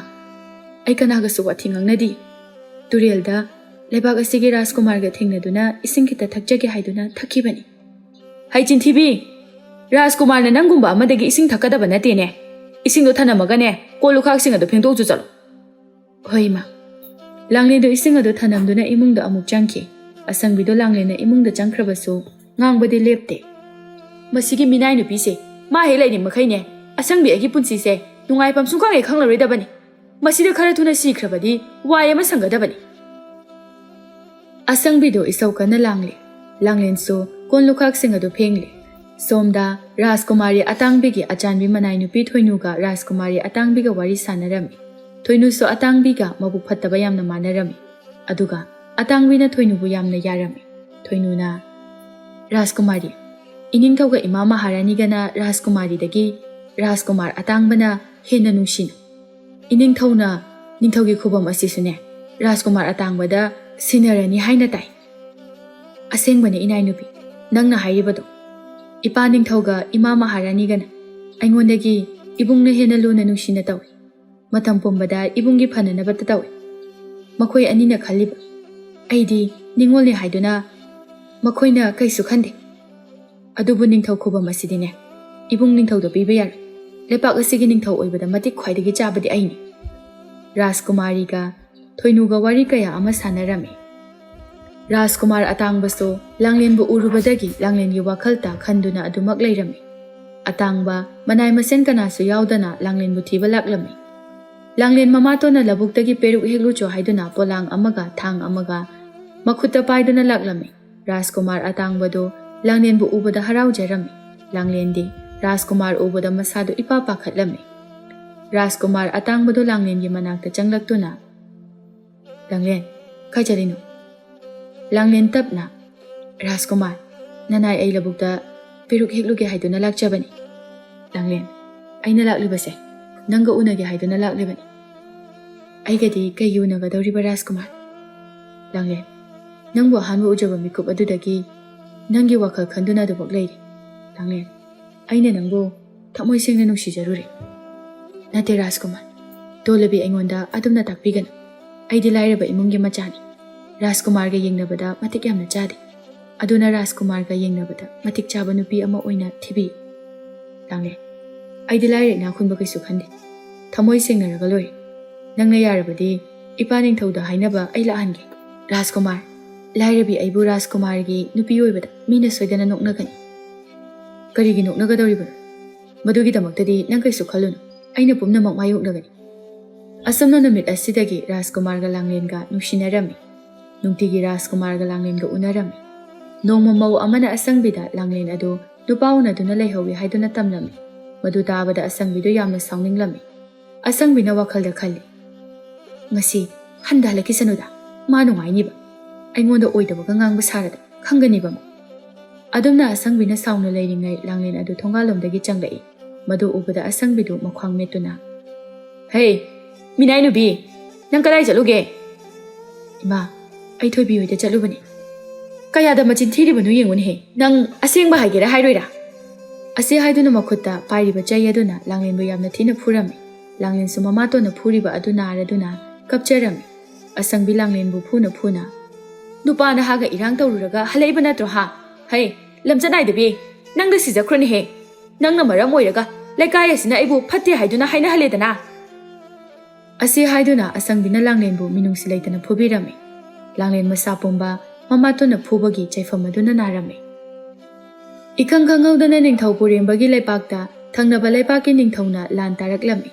ꯑꯩ ꯀꯅꯥꯒꯁꯨ ꯋꯥꯊꯤ ꯉꯥꯡꯅꯗꯦ꯫ ꯇꯨꯔꯦꯜꯗ ꯂꯩꯕꯥꯛ ꯑꯁꯤꯒꯤ ꯔꯥꯖꯀꯨꯃꯥꯔꯒ ꯊꯦꯡꯅꯗꯨꯅ ꯏꯁꯤꯡ ꯈꯤꯇ ꯊꯛꯆꯒꯦ ꯍꯥꯏꯗꯨꯅ ꯊꯛꯈꯤꯕꯅꯤ꯫" "ꯍꯩ ꯆꯤꯟꯊꯤꯕꯤ! ꯔꯥꯖꯀꯨꯃꯥꯔꯅ ꯅꯪꯒꯨꯝꯕ ꯑꯃꯗꯒꯤ ꯏꯁꯤꯡ ꯊꯛꯀꯗꯕ ꯅꯠꯇꯦꯅꯦ꯫ ꯏꯁꯤꯡꯗꯣ ꯊꯅꯝꯃꯒꯅꯦ, ꯀꯣꯜ ꯂꯨꯈꯥꯛꯁꯤꯡ ꯑꯗꯨ ꯐꯦꯡꯗꯣꯛꯆꯨ ꯆꯠꯂꯣ꯫" "ꯍꯣꯏ, ꯏꯃꯥ꯫" ꯂꯥꯡꯂꯦꯟꯗꯨ ꯏꯁꯤꯡ ꯑꯗꯨ ꯊꯅꯝꯗꯨꯅ ꯏꯃꯨꯡꯗ ꯑꯃꯨꯛ ꯆꯪꯈꯤ꯫ ꯑꯁꯪꯕꯤꯗꯨ ꯂꯥꯡꯂꯦꯟꯅ ꯏꯃꯨꯡꯗ ꯆꯪꯈ꯭ꯔꯕꯁꯨ ꯉꯥꯡꯕꯗꯤ ꯂꯦꯞꯇꯦ꯫ "ꯃꯁꯤꯒꯤ ꯃꯤꯅꯥꯏ ꯅꯨꯄꯤꯁꯦ, ꯃꯥ ꯍꯦꯛ ꯂꯩꯔꯤ ꯃꯈꯩꯅꯦ, ꯑꯁꯪꯕꯤ ꯑꯩꯒꯤ ꯄꯨꯟꯁꯤꯁꯦ ꯅꯨꯡꯉꯥꯏꯐꯝ ꯁꯨꯡꯈꯪ ꯍꯦꯛ ꯈꯪꯂꯔꯣꯏꯗꯕꯅꯤ꯫ ꯃꯁꯤꯗ ꯈꯔ ꯊꯨꯅ ꯁꯤꯈ꯭ꯔꯕꯗꯤ ꯋꯥꯏ ꯑꯃ ꯁꯪꯒꯗꯕꯅꯤ꯫" ꯑꯁꯪꯕꯤꯗꯨ ꯏꯁꯧ ꯀꯟꯅ ꯂꯥꯡꯂꯤ꯫ ꯂꯥꯡꯂꯦꯟꯁꯨ ꯀꯣꯟ ꯂꯨꯈꯥꯛꯁꯤꯡ ꯑꯗꯨ ꯐꯦꯡꯂꯤ꯫ ꯁꯣꯝꯗ ꯔꯥꯖꯀꯨꯃꯥꯔꯤ ꯑꯇꯥꯡꯕꯤꯒꯤ ꯑꯆꯥꯟꯕꯤ ꯃꯅꯥꯏ ꯅꯨꯄꯤ ꯊꯣꯏꯅꯨꯒ ꯔꯥꯖꯀꯨꯃꯥꯔꯤ ꯑꯇꯥꯡꯕꯤꯒ ꯋꯥꯔꯤ ꯁꯥꯟꯅꯔꯝꯃꯤ꯫ ꯊꯣꯏꯅꯨꯁꯨ ꯑꯇꯥꯡꯕꯤꯒ ꯃꯕꯨꯛ ꯐꯠꯇꯕ ꯌꯥꯝꯅ ꯃꯥꯟꯅꯔꯝꯃꯤ꯫ ꯑꯗꯨꯒ ꯑꯇꯥꯡꯕꯤꯅ ꯊꯣꯏꯅꯨꯕꯨ ꯌꯥꯝꯅ ꯌꯥꯔꯝꯃꯤ꯫ ꯊꯣꯏꯅꯨꯅ, "ꯔꯥꯖꯀꯨꯃꯥꯔꯤ, ꯏꯅꯤꯡꯊꯧꯒ ꯏꯃꯥ ꯃꯍꯥꯔꯥꯅꯤꯒꯅ ꯔꯥꯖꯀꯨꯃꯥꯔꯤꯗꯒꯤ ꯔꯥꯖꯀꯨꯃꯥꯔ ꯑꯇꯥꯡꯕꯅ ꯍꯦꯟꯅ ꯅꯨꯡꯁꯤꯅ, ꯏꯅꯤꯡꯊꯧꯅ ꯅꯤꯡꯊꯧꯒꯤ ꯈꯨꯕꯝ ꯑꯁꯤꯁꯨꯅꯦ, ꯔꯥꯖꯀꯨꯃꯥꯔ ꯑꯇꯥꯡꯕꯗ ꯁꯤꯟꯅꯔꯅꯤ ꯍꯥꯏꯅ ꯇꯥꯏ꯫ ꯑꯁꯦꯡꯕꯅꯦ ꯏꯅꯥꯏ ꯅꯨꯄꯤ, ꯅꯪꯅ ꯍꯥꯏꯔꯤꯕꯗꯣ꯫ ꯏꯄꯥ ꯅꯤꯡꯊꯧꯒ ꯏꯃꯥ ꯃꯍꯥꯔꯥꯅꯤꯒꯅ ꯑꯩꯉꯣꯟꯗꯒꯤ ꯏꯕꯨꯡꯅ ꯍꯦꯟꯅ ꯂꯨꯅ ꯅꯨꯡꯁꯤꯅ ꯇꯧꯏ꯫ ꯃꯇꯝ ꯄꯨꯝꯕꯗ ꯏꯕꯨꯡꯒꯤ ꯐꯅꯅꯕꯇ ꯇꯧꯏ꯫ ꯃꯈꯣꯏ ꯑꯅꯤꯅ ꯈꯜꯂꯤꯕ, ꯑꯩꯗꯤ ꯅꯤꯡꯉꯣꯜꯅꯤ ꯍꯥꯏꯗꯨꯅ ꯃꯈꯣꯏꯅ ꯀꯩꯁꯨ ꯈꯟꯗꯦ꯫ ꯑꯗꯨꯕꯨ ꯅꯤꯡꯊꯧ ꯈꯨꯕꯝ ꯑꯁꯤꯗꯤꯅꯦ, ꯏꯕꯨꯡ ꯅꯤꯡꯊꯧꯗ ꯄꯤꯕ ꯌꯥꯔꯣꯏ꯫ ꯂꯩꯄꯥꯛ ꯑꯁꯤꯒꯤ ꯅꯤꯡꯊꯧ ꯑꯣꯏꯕꯗ ꯃꯇꯤꯛ ꯈ꯭ꯋꯥꯏꯗꯒꯤ ꯆꯥꯕꯗꯤ ꯑꯩꯅꯤ꯫" ꯔꯥꯖꯀꯨꯃꯥꯔꯤꯒ ꯊꯣꯏꯅꯨꯒ ꯋꯥꯔꯤ ꯀꯌꯥ ꯑꯃ ꯁꯥꯟꯅꯔꯝꯃꯤ꯫ ꯔꯥꯖꯀꯨꯃꯥꯔ ꯑꯇꯥꯡꯕꯁꯨ ꯂꯥꯡꯂꯦꯟꯕꯨ ꯎꯔꯨꯕꯗꯒꯤ ꯂꯥꯡꯂꯦꯟꯒꯤ ꯋꯥꯈꯜꯇ ꯈꯟꯗꯨꯅ ꯑꯗꯨꯃꯛ ꯂꯩꯔꯝꯃꯤ꯫ ꯑꯇꯥꯡꯕ ꯃꯅꯥꯏ ꯃꯁꯦꯟ ꯀꯅꯥꯁꯨ ꯌꯥꯎꯗꯅ ꯂꯥꯡꯂꯦꯟꯕꯨ ꯊꯤꯕ ꯂꯥꯛꯂꯝꯃꯤ꯫ ꯂꯥꯡꯂꯦꯟ ꯃꯃꯥꯇꯣꯟꯅ ꯂꯧꯕꯨꯛꯇꯒꯤ ꯄꯦꯔꯨꯛ ꯍꯦꯛꯂꯨꯆꯣ ꯍꯥꯏꯗꯨꯅ ꯄꯣꯂꯥꯡ ꯑꯃꯒ ꯊꯥꯡ ꯑꯃꯒ ꯃꯈꯨꯠꯇ ꯄꯥꯏꯗꯨꯅ ꯂꯥꯛꯂꯝꯃꯤ꯫ ꯔꯥꯖꯀꯨꯃꯥꯔ ꯑꯇꯥꯡꯕꯗꯨ ꯂꯥꯡꯂꯦꯟꯕꯨ ꯎꯕꯗ ꯍꯔꯥꯎꯖꯔꯝꯃꯤ꯫ ꯂꯥꯡꯂꯦꯟꯗꯤ ꯔꯥꯖꯀꯨꯃꯥꯔ ꯎꯕꯗ ꯃꯁꯥꯗꯨ ꯏꯄꯥ ꯄꯥꯈꯠꯂꯝꯃꯤ꯫ ꯔꯥꯖꯀꯨꯃꯥꯔ ꯑꯇꯥꯡꯕꯗꯨ ꯂꯥꯡꯂꯦꯟꯒꯤ ꯃꯅꯥꯛꯇ ꯆꯪꯂꯛꯇꯨꯅ, "ꯂꯥꯡꯂꯦꯟ, ꯀꯥꯏ ꯆꯠꯂꯤꯅꯣ?" ꯂꯥꯡꯂꯦꯟ ꯇꯞꯅ, "ꯔꯥꯖꯀꯨꯃꯥꯔ, ꯅꯅꯥꯏ ꯑꯩ ꯂꯧꯕꯨꯛꯇ ꯄꯦꯔꯨꯛ ꯍꯦꯛꯂꯨꯒꯦ ꯍꯥꯏꯗꯨꯅ ꯂꯥꯛꯆꯕꯅꯤ꯫" ꯂꯥꯡꯂꯦꯟ, "ꯑꯩꯅ ꯂꯥꯛꯂꯤꯕꯁꯦ ꯅꯪꯒ ꯎꯅꯒꯦ ꯍꯥꯏꯗꯨꯅ ꯂꯥꯛꯂꯤꯕꯅꯤ꯫" "ꯑꯩꯒꯗꯤ ꯀꯩꯒꯤ ꯎꯅꯒꯗꯧꯔꯤꯕ ꯔꯥꯖꯀꯨꯃꯥꯔ?" ꯂꯥꯡꯂꯦꯟ, "ꯅꯪꯕꯨ ꯑꯍꯥꯟꯕ ꯎꯖꯕ ꯃꯤꯀꯨꯞ ꯑꯗꯨꯗꯒꯤ ꯅꯪꯒꯤ ꯋꯥꯈꯜ ꯈꯟꯗꯨꯅ ꯑꯗꯨꯃꯛ ꯂꯩꯔꯤ꯫" ꯂꯥꯡꯂꯦꯟ, "ꯑꯩꯅ ꯅꯪꯕꯨ ꯊꯃꯣꯏ ꯁꯦꯡꯅ ꯅꯨꯡꯁꯤꯖꯔꯨꯔꯦ꯫" "ꯅꯠꯇꯦ ꯔꯥꯖꯀꯨꯃꯥꯔ, ꯇꯣꯜꯂꯕꯤ ꯑꯩꯉꯣꯟꯗ ꯑꯗꯨꯝꯅ ꯇꯥꯛꯄꯤꯒꯅꯨ꯫ ꯑꯩꯗꯤ ꯂꯥꯏꯔꯕ ꯏꯃꯨꯡꯒꯤ ꯃꯆꯥꯅꯤ꯫ ꯔꯥꯖꯀꯨꯃꯥꯔꯒ ꯌꯦꯡꯅꯕꯗ ꯃꯇꯤꯛ ꯌꯥꯝꯅ ꯆꯥꯗꯦ꯫ ꯑꯗꯨꯅ ꯔꯥꯖꯀꯨꯃꯥꯔꯒ ꯌꯦꯡꯅꯕꯗ ꯃꯇꯤꯛ ꯆꯥꯕ ꯅꯨꯄꯤ ꯑꯃ ꯑꯣꯏꯅ ꯊꯤꯕꯤꯌꯨ꯫" ꯂꯥꯡꯂꯦꯟ, "ꯑꯩꯗꯤ ꯂꯥꯏꯔ ꯏꯅꯥꯛ ꯈꯨꯟꯕ ꯀꯩꯁꯨ ꯈꯟꯗꯦ꯫ ꯊꯃꯣꯏ ꯁꯦꯡꯅꯔꯒ ꯂꯣꯏꯔꯦ꯫ ꯅꯪꯅ ꯌꯥꯔꯕꯗꯤ ꯏꯄꯥ ꯅꯤꯡꯊꯧꯗ ꯍꯥꯏꯅꯕ ꯑꯩ ꯂꯥꯛꯍꯟꯒꯦ꯫" "ꯔꯥꯖꯀꯨꯃꯥꯔ, ꯂꯥꯏꯔꯕꯤ ꯑꯩꯕꯨ ꯔꯥꯖꯀꯨꯃꯥꯔꯒꯤ ꯅꯨꯄꯤ ꯑꯣꯏꯕꯗ ꯃꯤꯅ ꯁꯣꯏꯗꯅ ꯅꯣꯛꯅꯒꯅꯤ꯫" "ꯀꯔꯤꯒꯤ ꯅꯣꯛꯅꯒꯗꯧꯔꯤꯕꯅꯣ? ꯃꯗꯨꯒꯤꯗꯃꯛꯇꯗꯤ ꯅꯪ ꯀꯩꯁꯨ ꯈꯜꯂꯨꯅꯨ꯫ ꯑꯩꯅ ꯄꯨꯝꯅꯃꯛ ꯃꯥꯌꯣꯛꯅꯒꯅꯤ꯫" ꯑꯁꯨꯝꯅ ꯅꯨꯃꯤꯠ ꯑꯁꯤꯗꯒꯤ ꯔꯥꯖꯀꯨꯃꯥꯔꯒ ꯂꯥꯡꯂꯦꯟꯒ ꯅꯨꯡꯁꯤꯅꯔꯝꯃꯤ꯫ ꯅꯨꯡꯇꯤꯒꯤ ꯔꯥꯖꯀꯨꯃꯥꯔꯒ ꯂꯥꯡꯂꯦꯟꯒ ꯎꯅꯔꯝꯃꯤ꯫ ꯅꯣꯡꯃ ꯃꯧ ꯑꯃꯅ ꯑꯁꯪꯕꯤꯗ ꯂꯥꯡꯂꯦꯟ ꯑꯗꯨ ꯅꯨꯄꯥ ꯎꯅꯗꯨꯅ ꯂꯩꯍꯧꯏ ꯍꯥꯏꯗꯨꯅ ꯇꯝꯂꯝꯃꯤ꯫ ꯃꯗꯨ ꯇꯥꯕꯗ ꯑꯁꯪꯕꯤꯗꯨ ꯌꯥꯝꯅ ꯁꯥꯎꯅꯤꯡꯂꯝꯃꯤ꯫ ꯑꯁꯪꯕꯤꯅ ꯋꯥꯈꯜꯗ ꯈꯜꯂꯤ, "ꯉꯁꯤ ꯍꯟꯗ ꯍꯜꯂꯛꯈꯤꯁꯅꯨꯗ, ꯃꯥ ꯅꯨꯡꯉꯥꯏꯅꯤꯕ꯫ ꯑꯩꯉꯣꯟꯗ ꯑꯣꯏꯗꯕꯒ ꯉꯥꯡꯕ ꯁꯥꯔꯗ ꯈꯪꯒꯅꯤꯕ ꯃꯥ꯫" ꯑꯗꯨꯝꯅ ꯑꯁꯪꯕꯤꯅ ꯁꯥꯎꯅ ꯂꯩꯔꯤꯉꯩ ꯂꯥꯡꯂꯦꯟ ꯑꯗꯨ ꯊꯣꯡꯒꯥꯜꯂꯣꯝꯗꯒꯤ ꯆꯪꯂꯛꯏ꯫ ꯃꯗꯨ ꯎꯕꯗ ꯑꯁꯪꯕꯤꯗꯨ ꯃꯈ꯭ꯋꯥꯡ ꯃꯦꯠꯇꯨꯅ, "ꯍꯦ, ꯃꯤꯅꯥꯏ ꯅꯨꯄꯤ, ꯅꯪ ꯀꯗꯥꯏ ꯆꯠꯂꯨꯒꯦ?" "ꯏꯃꯥ, ꯑꯩ ꯊꯣꯏꯕꯤ ꯍꯣꯏꯗ ꯆꯠꯂꯨꯕꯅꯤ꯫" "ꯀꯌꯥꯗ ꯃꯆꯤꯟ ꯊꯤꯔꯤꯕꯅꯣ ꯌꯦꯡꯉꯨꯅꯦꯍꯦ꯫ ꯅꯪ ꯑꯁꯦꯡꯕ ꯍꯥꯏꯒꯦꯔꯥ ꯍꯥꯏꯔꯣꯏꯔꯥ?" ꯑꯁꯤ ꯍꯥꯏꯗꯨꯅ ꯃꯈꯨꯠꯇ ꯄꯥꯏꯔꯤꯕ ꯆꯩ ꯑꯗꯨꯅ ꯂꯥꯡꯂꯦꯟꯕꯨ ꯌꯥꯝꯅ ꯊꯤꯅ ꯐꯨꯔꯝꯃꯤ꯫ ꯂꯥꯡꯂꯦꯟꯁꯨ ꯃꯃꯥꯇꯣꯟꯅ ꯐꯨꯔꯤꯕ ꯑꯗꯨ ꯅꯥꯔꯗꯨꯅ ꯀꯞꯆꯔꯝꯃꯤ꯫ ꯑꯁꯪꯕꯤ ꯂꯥꯡꯂꯦꯟꯕꯨ ꯐꯨꯅ ꯐꯨꯅ, "ꯅꯨꯄꯥ ꯅꯍꯥꯒ ꯏꯔꯥꯡ ꯇꯧꯔꯨꯔꯒ ꯍꯜꯂꯛꯏꯕ ꯅꯠꯇ꯭ꯔꯣ ꯍꯥ? ꯍꯩ, ꯂꯝꯆꯠ ꯅꯥꯏꯗꯕꯤ, ꯅꯪꯗ ꯁꯤꯖꯈ꯭ꯔꯣꯅꯦꯍꯦ꯫ ꯅꯪꯅ ꯃꯔꯝ ꯑꯣꯏꯔꯒ ꯂꯩꯀꯥꯏ ꯑꯁꯤꯅ ꯑꯩꯕꯨ ꯐꯠꯇꯦ ꯍꯥꯏꯗꯨꯅ ꯍꯥꯏꯅꯍꯜꯂꯦꯗꯅ꯫" ꯑꯁꯤ ꯍꯥꯏꯗꯨꯅ ꯑꯁꯪꯕꯤꯅ ꯂꯥꯡꯂꯦꯟꯕꯨ ꯃꯤꯅꯨꯡꯁꯤ ꯂꯩꯇꯅ ꯐꯨꯕꯤꯔꯝꯃꯤ꯫ ꯂꯥꯡꯂꯦꯟ ꯃꯁꯥ ꯄꯨꯝꯕ ꯃꯃꯥꯇꯣꯟꯅ ꯐꯨꯕꯒꯤ ꯆꯩꯐꯝ ꯑꯗꯨꯅ ꯅꯥꯔꯝꯃꯤ꯫ ꯏꯈꯪ ꯈꯪꯍꯧꯗꯅ ꯅꯤꯡꯊꯧ ꯄꯨꯔꯦꯝꯕꯒꯤ ꯂꯩꯄꯥꯛꯇ ꯊꯪꯅꯕ ꯂꯩꯄꯥꯛꯀꯤ ꯅꯤꯡꯊꯧꯅ ꯂꯥꯟ ꯇꯥꯔꯛꯂꯝꯃꯤ꯫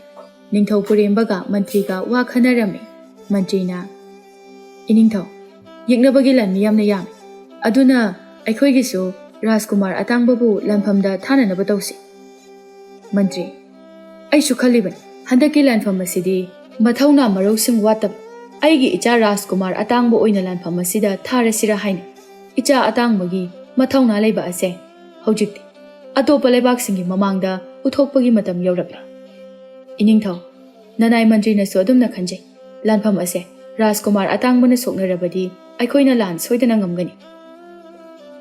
ꯅꯤꯡꯊꯧ ꯄꯨꯔꯦꯝꯕꯒ ꯃꯟꯇ꯭ꯔꯤꯒ ꯋꯥ ꯈꯟꯅꯔꯝꯃꯤ꯫ ꯃꯟꯇ꯭ꯔꯤꯅ, "ꯏꯅꯤꯡꯊꯧ, ꯌꯦꯛꯅꯕꯒꯤ ꯂꯥꯟꯃꯤ ꯌꯥꯝꯅ ꯌꯥꯝꯃꯤ꯫ ꯑꯗꯨꯅ ꯑꯩꯈꯣꯏꯒꯤꯁꯨ ꯔꯥꯖꯀꯨꯃꯥꯔ ꯑꯇꯥꯡꯕꯕꯨ ꯂꯥꯟꯐꯝꯗ ꯊꯥꯅꯅꯕ ꯇꯧꯁꯤ꯫" ꯃꯟꯇ꯭ꯔꯤ, "ꯑꯩꯁꯨ ꯈꯜꯂꯤꯕꯅꯤ, ꯍꯟꯗꯛꯀꯤ ꯂꯥꯟꯐꯝ ꯑꯁꯤꯗꯤ ꯃꯊꯧꯅꯥ ꯃꯔꯧꯁꯤꯡ ꯋꯥꯠꯇꯕ ꯑꯩꯒꯤ ꯏꯆꯥ ꯔꯥꯖꯀꯨꯃꯥꯔ ꯑꯇꯥꯡꯕ ꯑꯣꯏꯅ ꯂꯥꯟꯐꯝ ꯑꯁꯤꯗ ꯊꯥꯔꯁꯤꯔꯥ ꯍꯥꯏꯅ꯫ ꯏꯆꯥ ꯑꯇꯥꯡꯕꯒꯤ ꯃꯊꯧꯅꯥ ꯂꯩꯕ ꯑꯁꯦ ꯍꯧꯖꯤꯛꯇꯤ ꯑꯇꯣꯞꯄ ꯂꯩꯕꯥꯛꯁꯤꯡꯒꯤ ꯃꯃꯥꯡꯗ ꯎꯠꯊꯣꯛꯄꯒꯤ ꯃꯇꯝ ꯌꯧꯔꯛꯂꯦ꯫ ꯏꯅꯤꯡꯊꯧ, ꯅꯅꯥꯏ ꯃꯟꯇ꯭ꯔꯤꯅꯁꯨ ꯑꯗꯨꯝꯅ ꯈꯟꯖꯩ꯫ ꯂꯥꯟꯐꯝ ꯑꯁꯦ ꯔꯥꯖꯀꯨꯃꯥꯔ ꯑꯇꯥꯡꯕꯅ ꯁꯣꯛꯅꯔꯕꯗꯤ ꯑꯩꯈꯣꯏꯅ ꯂꯥꯟ ꯁꯣꯏꯗꯅ ꯉꯝꯒꯅꯤ꯫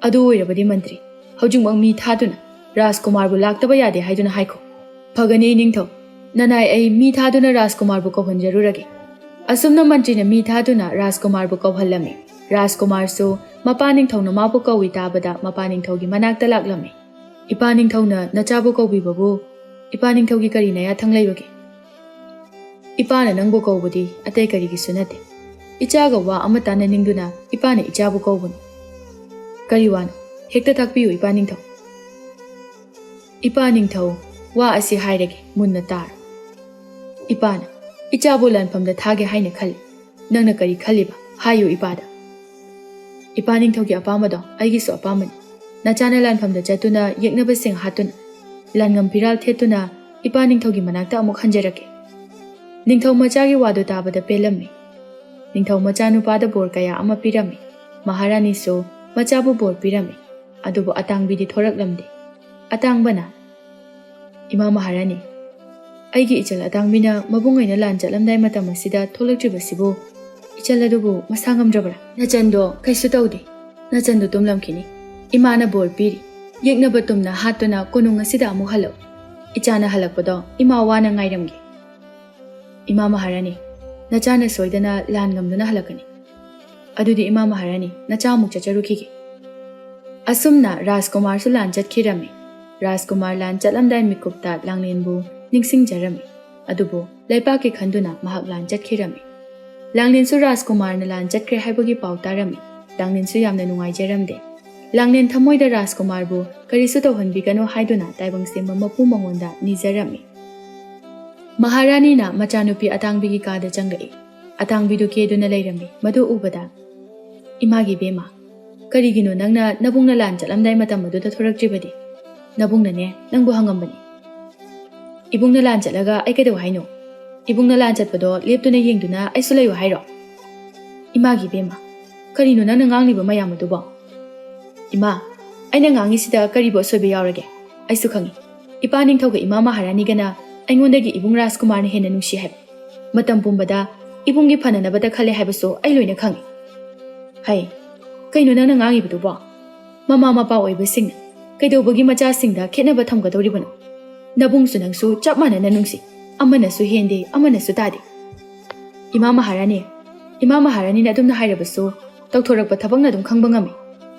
ꯑꯗꯨ ꯑꯣꯏꯔꯕꯗꯤ ꯃꯟꯇ꯭ꯔꯤ, ꯍꯧꯖꯤꯛꯃꯛ ꯃꯤ ꯊꯥꯗꯨꯅ ꯔꯥꯖꯀꯨꯃꯥꯔꯕꯨ ꯂꯥꯛꯇꯕ ꯌꯥꯗꯦ ꯍꯥꯏꯗꯨꯅ ꯍꯥꯏꯈꯣ꯫ ꯐꯒꯅꯤ ꯏꯅꯤꯡꯊꯧ, ꯅꯅꯥꯏ ꯑꯩ ꯃꯤ ꯊꯥꯗꯨꯅ ꯔꯥꯖꯀꯨꯃꯥꯔꯕꯨ ꯀꯧꯍꯟꯖꯔꯨꯔꯒꯦ꯫ ꯑꯁꯨꯝꯅ ꯃꯟꯇ꯭ꯔꯤꯅ ꯃꯤ ꯊꯥꯗꯨꯅ ꯔꯥꯖꯀꯨꯃꯥꯔꯕꯨ ꯀꯧꯍꯜꯂꯝꯃꯤ꯫ ꯔꯥꯖꯀꯨꯃꯥꯔꯁꯨ ꯃꯄꯥ ꯅꯤꯡꯊꯧꯅ ꯃꯥꯕꯨ ꯀꯧꯏ ꯇꯥꯕꯗ ꯃꯄꯥ ꯅꯤꯡꯊꯧꯒꯤ ꯃꯅꯥꯛꯇ ꯂꯥꯛꯂꯝꯃꯤ꯫ ꯏꯄꯥ ꯅꯤꯡꯊꯧꯅ ꯅꯆꯥꯕꯨ ꯀꯧꯕꯤꯕꯕꯨ ꯏꯄꯥ ꯅꯤꯡꯊꯧꯒꯤ ꯀꯔꯤ ꯅꯌꯥꯊꯪ ꯂꯩꯕꯒꯦ? ꯏꯄꯥꯅ ꯅꯪꯕꯨ ꯀꯧꯕꯗꯤ ꯑꯇꯩ ꯀꯔꯤꯒꯤꯁꯨ ꯅꯠꯇꯦ꯫ ꯏꯆꯥꯒ ꯋꯥ ꯑꯃ ꯇꯥꯟꯅꯅꯤꯡꯗꯨꯅ ꯏꯄꯥꯅ ꯏꯆꯥꯕꯨ ꯀꯧꯕꯅꯤ꯫ ꯀꯔꯤ ꯋꯥꯅꯣ? ꯍꯦꯛꯇ ꯇꯥꯛꯄꯤꯌꯨ ꯏꯄꯥ ꯅꯤꯡꯊꯧ꯫ ꯏꯄꯥ ꯅꯤꯡꯊꯧ, ꯋꯥ ꯑꯁꯤ ꯍꯥꯏꯔꯒꯦ, ꯃꯨꯟꯅ ꯇꯥꯔꯣ꯫ ꯏꯄꯥꯅ ꯏꯆꯥꯕꯨ ꯂꯥꯟꯐꯝꯗ ꯊꯥꯒꯦ ꯍꯥꯏꯅ ꯈꯜꯂꯤ꯫ ꯅꯪꯅ ꯀꯔꯤ ꯈꯜꯂꯤꯕ? ꯍꯥꯏꯌꯨ ꯏꯄꯥꯗ꯫ ꯏꯄꯥ ꯅꯤꯡꯊꯧꯒꯤ ꯑꯄꯥꯝꯕꯗꯣ ꯑꯩꯒꯤꯁꯨ ꯑꯄꯥꯝꯕꯅꯤ꯫ ꯅꯆꯥꯅ ꯂꯥꯟꯐꯝꯗ ꯆꯠꯇꯨꯅ ꯌꯦꯛꯅꯕꯁꯤꯡ ꯍꯥꯠꯇꯨꯅ, ꯂꯥꯟꯉꯝ ꯐꯤꯔꯥꯜ ꯊꯦꯠꯇꯨꯅ ꯏꯄꯥ ꯅꯤꯡꯊꯧꯒꯤ ꯃꯅꯥꯛꯇ ꯑꯃꯨꯛ ꯍꯟꯖꯔꯛꯀꯦ꯫ ꯅꯤꯡꯊꯧ ꯃꯆꯥꯒꯤ ꯋꯥꯗꯨ ꯇꯥꯕꯗ ꯄꯦꯜꯂꯝꯃꯤ꯫ ꯅꯤꯡꯊꯧ ꯃꯆꯥ ꯅꯨꯄꯥꯗ ꯕꯣꯔ ꯀꯌꯥ ꯑꯃ ꯄꯤꯔꯝꯃꯤ꯫ ꯃꯍꯥꯔꯥꯅꯤꯁꯨ ꯃꯆꯥꯕꯨ ꯕꯣꯔ ꯄꯤꯔꯝꯃꯤ꯫ ꯑꯗꯨꯕꯨ ꯑꯇꯥꯡꯕꯤꯗꯤ ꯊꯣꯔꯛꯂꯝꯗꯦ꯫ ꯑꯇꯥꯡꯕꯅ, "ꯏꯃꯥ ꯃꯍꯥꯔꯥꯅꯤ, ꯑꯩꯒꯤ ꯏꯆꯜ ꯑꯇꯥꯡꯕꯤꯅ ꯃꯕꯨꯡ ꯑꯣꯏꯅ ꯂꯥꯟ ꯆꯠꯂꯝꯗꯥꯏ ꯃꯇꯝ ꯑꯁꯤꯗ ꯊꯣꯛꯂꯛꯇ꯭ꯔꯤꯕꯁꯤꯕꯨ ꯏꯆꯜ ꯑꯗꯨꯕꯨ ꯃꯁꯥ ꯉꯝꯗ꯭ꯔꯕ꯭ꯔꯥ?" "ꯅꯆꯟꯗꯣ ꯀꯩꯁꯨ ꯇꯧꯗꯦ꯫ ꯅꯆꯟꯗꯣ ꯇꯨꯝꯂꯝꯈꯤꯅꯤ꯫ ꯏꯃꯥꯅ ꯕꯣꯔ ꯄꯤꯔꯤ꯫ ꯌꯦꯛꯅꯕ ꯇꯨꯝꯅ ꯍꯥꯠꯇꯨꯅ ꯀꯣꯅꯨꯡ ꯑꯁꯤꯗ ꯑꯃꯨꯛ ꯍꯜꯂꯛꯎ꯫ ꯏꯆꯥꯅ ꯍꯜꯂꯛꯄꯗꯣ ꯏꯃꯥ ꯋꯥꯅ ꯉꯥꯏꯔꯝꯒꯦ꯫ ꯏꯃꯥ ꯃꯍꯥꯔꯥꯅꯤ, ꯅꯆꯥꯅ ꯁꯣꯏꯗꯅ ꯂꯥꯟ ꯉꯝꯗꯨꯅ ꯍꯜꯂꯛꯀꯅꯤ꯫ ꯑꯗꯨꯗꯤ ꯏꯃꯥ ꯃꯍꯥꯔꯥꯅꯤ, ꯅꯆꯥ ꯑꯃꯨꯛ ꯆꯠꯆꯔꯨꯈꯤꯒꯦ꯫" ꯑꯁꯨꯝꯅ ꯔꯥꯖꯀꯨꯃꯥꯔꯁꯨ ꯂꯥꯟ ꯆꯠꯈꯤꯔꯝꯃꯤ꯫ ꯔꯥꯖꯀꯨꯃꯥꯔ ꯂꯥꯟ ꯆꯠꯂꯝꯗꯥꯏ ꯃꯤꯀꯨꯞꯇ ꯂꯥꯡꯂꯦꯟꯕꯨ ꯅꯤꯡꯁꯤꯡꯖꯔꯝꯃꯤ꯫ ꯑꯗꯨꯕꯨ ꯂꯩꯄꯥꯛꯀꯤ ꯈꯟꯗꯨꯅ ꯃꯍꯥꯛ ꯂꯥꯟ ꯆꯠꯈꯤꯔꯝꯃꯤ꯫ ꯂꯥꯡꯂꯦꯟꯁꯨ ꯔꯥꯖꯀꯨꯃꯥꯔꯅ ꯂꯥꯟ ꯆꯠꯈ꯭ꯔꯦ ꯍꯥꯏꯕꯒꯤ ꯄꯥꯎ ꯇꯥꯔꯝꯃꯤ꯫ ꯂꯥꯡꯂꯦꯟꯁꯨ ꯌꯥꯝꯅ ꯅꯨꯡꯉꯥꯏꯖꯔꯝꯗꯦ꯫ ꯂꯥꯡꯂꯦꯟ ꯊꯃꯣꯏꯗ ꯔꯥꯖꯀꯨꯃꯥꯔꯕꯨ ꯀꯔꯤꯁꯨ ꯇꯧꯍꯟꯕꯤꯒꯅꯨ ꯍꯥꯏꯗꯨꯅ ꯇꯥꯏꯕꯪ ꯁꯦꯝꯕ ꯃꯄꯨ ꯃꯉꯣꯟꯗ ꯅꯤꯖꯔꯝꯃꯤ꯫ ꯃꯍꯥꯔꯥꯅꯤꯅ ꯃꯆꯥꯅꯨꯄꯤ ꯑꯇꯥꯡꯕꯤꯒꯤ ꯀꯥꯗ ꯆꯪꯂꯛꯏ꯫ ꯑꯇꯥꯡꯕꯤꯗꯨ ꯀꯦꯗꯨꯅ ꯂꯩꯔꯝꯃꯤ꯫ ꯃꯗꯨ ꯎꯕꯗ, "ꯏꯃꯥꯒꯤ ꯏꯕꯦꯝꯃ, ꯀꯔꯤꯒꯤꯅꯣ ꯅꯪꯅ ꯅꯕꯨꯡꯅ ꯂꯥꯟ ꯆꯠꯂꯝꯗꯥꯏ ꯃꯇꯝ ꯑꯗꯨꯗ ꯊꯣꯔꯛꯇ꯭ꯔꯤꯕꯗꯤ? ꯅꯕꯨꯡꯅꯅꯦ, ꯅꯪꯕꯨ ꯍꯪꯉꯝꯕꯅꯤ꯫" "ꯏꯕꯨꯡꯅ ꯂꯥꯟ ꯆꯠꯂꯒ ꯑꯩ ꯀꯩꯗꯧ ꯍꯥꯏꯅꯣ? ꯏꯕꯨꯡꯅ ꯂꯥꯟ ꯆꯠꯄꯗꯣ ꯂꯦꯞꯇꯨꯅ ꯌꯦꯡꯗꯨꯅ ꯑꯩꯁꯨ ꯂꯩꯌꯨ ꯍꯥꯏꯔꯣ? ꯏꯃꯥꯒꯤ ꯏꯕꯦꯝꯃ, ꯀꯔꯤꯅꯣ ꯅꯪꯅ ꯉꯥꯡꯂꯤꯕ ꯃꯌꯥꯝ ꯑꯗꯨꯕꯣ? ꯏꯃꯥ, ꯑꯩꯅ ꯉꯥꯡꯉꯤꯁꯤꯗ ꯀꯔꯤꯕꯨ ꯑꯁꯣꯏꯕ ꯌꯥꯎꯔꯒꯦ? ꯑꯩꯁꯨ ꯈꯪꯉꯤ, ꯏꯄꯥ ꯅꯤꯡꯊꯧꯒ ꯏꯃꯥ ꯃꯍꯥꯔꯥꯅꯤꯒꯅ ꯑꯩꯉꯣꯟꯗꯒꯤ ꯏꯕꯨꯡ ꯔꯥꯖꯀꯨꯃꯥꯔꯅ ꯍꯦꯟꯅ ꯅꯨꯡꯁꯤ ꯍꯥꯏꯕ꯫ ꯃꯇꯝ ꯄꯨꯝꯕꯗ ꯏꯕꯨꯡꯒꯤ ꯐꯅꯅꯕꯇ ꯈꯜꯂꯦ ꯍꯥꯏꯕꯁꯨ ꯑꯩ ꯂꯣꯏꯅ ꯈꯪꯉꯤ꯫ ꯍꯩ, ꯀꯩꯅꯣ ꯅꯪꯅ ꯉꯥꯡꯉꯤꯕꯗꯨꯕꯣ? ꯃꯃꯥ ꯃꯄꯥ ꯑꯣꯏꯕꯁꯤꯡꯅ ꯀꯩꯗꯧꯕꯒꯤ ꯃꯆꯥꯁꯤꯡꯗ ꯈꯦꯠꯅꯕ ꯊꯝꯒꯗꯧꯔꯤꯕꯅꯣ? ꯅꯕꯨꯡꯁꯨ ꯅꯪꯁꯨ ꯆꯞ ꯃꯥꯟꯅꯅ ꯅꯨꯡꯁꯤ, ꯑꯃꯅꯁꯨ ꯍꯦꯟꯗꯦ, ꯑꯃꯅꯁꯨ ꯇꯥꯗꯦ꯫ ꯏꯃꯥ ꯃꯍꯥꯔꯥꯅꯤ, ꯏꯃꯥ ꯃꯍꯥꯔꯥꯅꯤꯅ ꯑꯗꯨꯝꯅ ꯍꯥꯏꯔꯕꯁꯨ ꯇꯧꯊꯣꯔꯛꯄ ꯊꯕꯛꯅ ꯑꯗꯨꯝ ꯈꯪꯕ ꯉꯝꯃꯤ꯫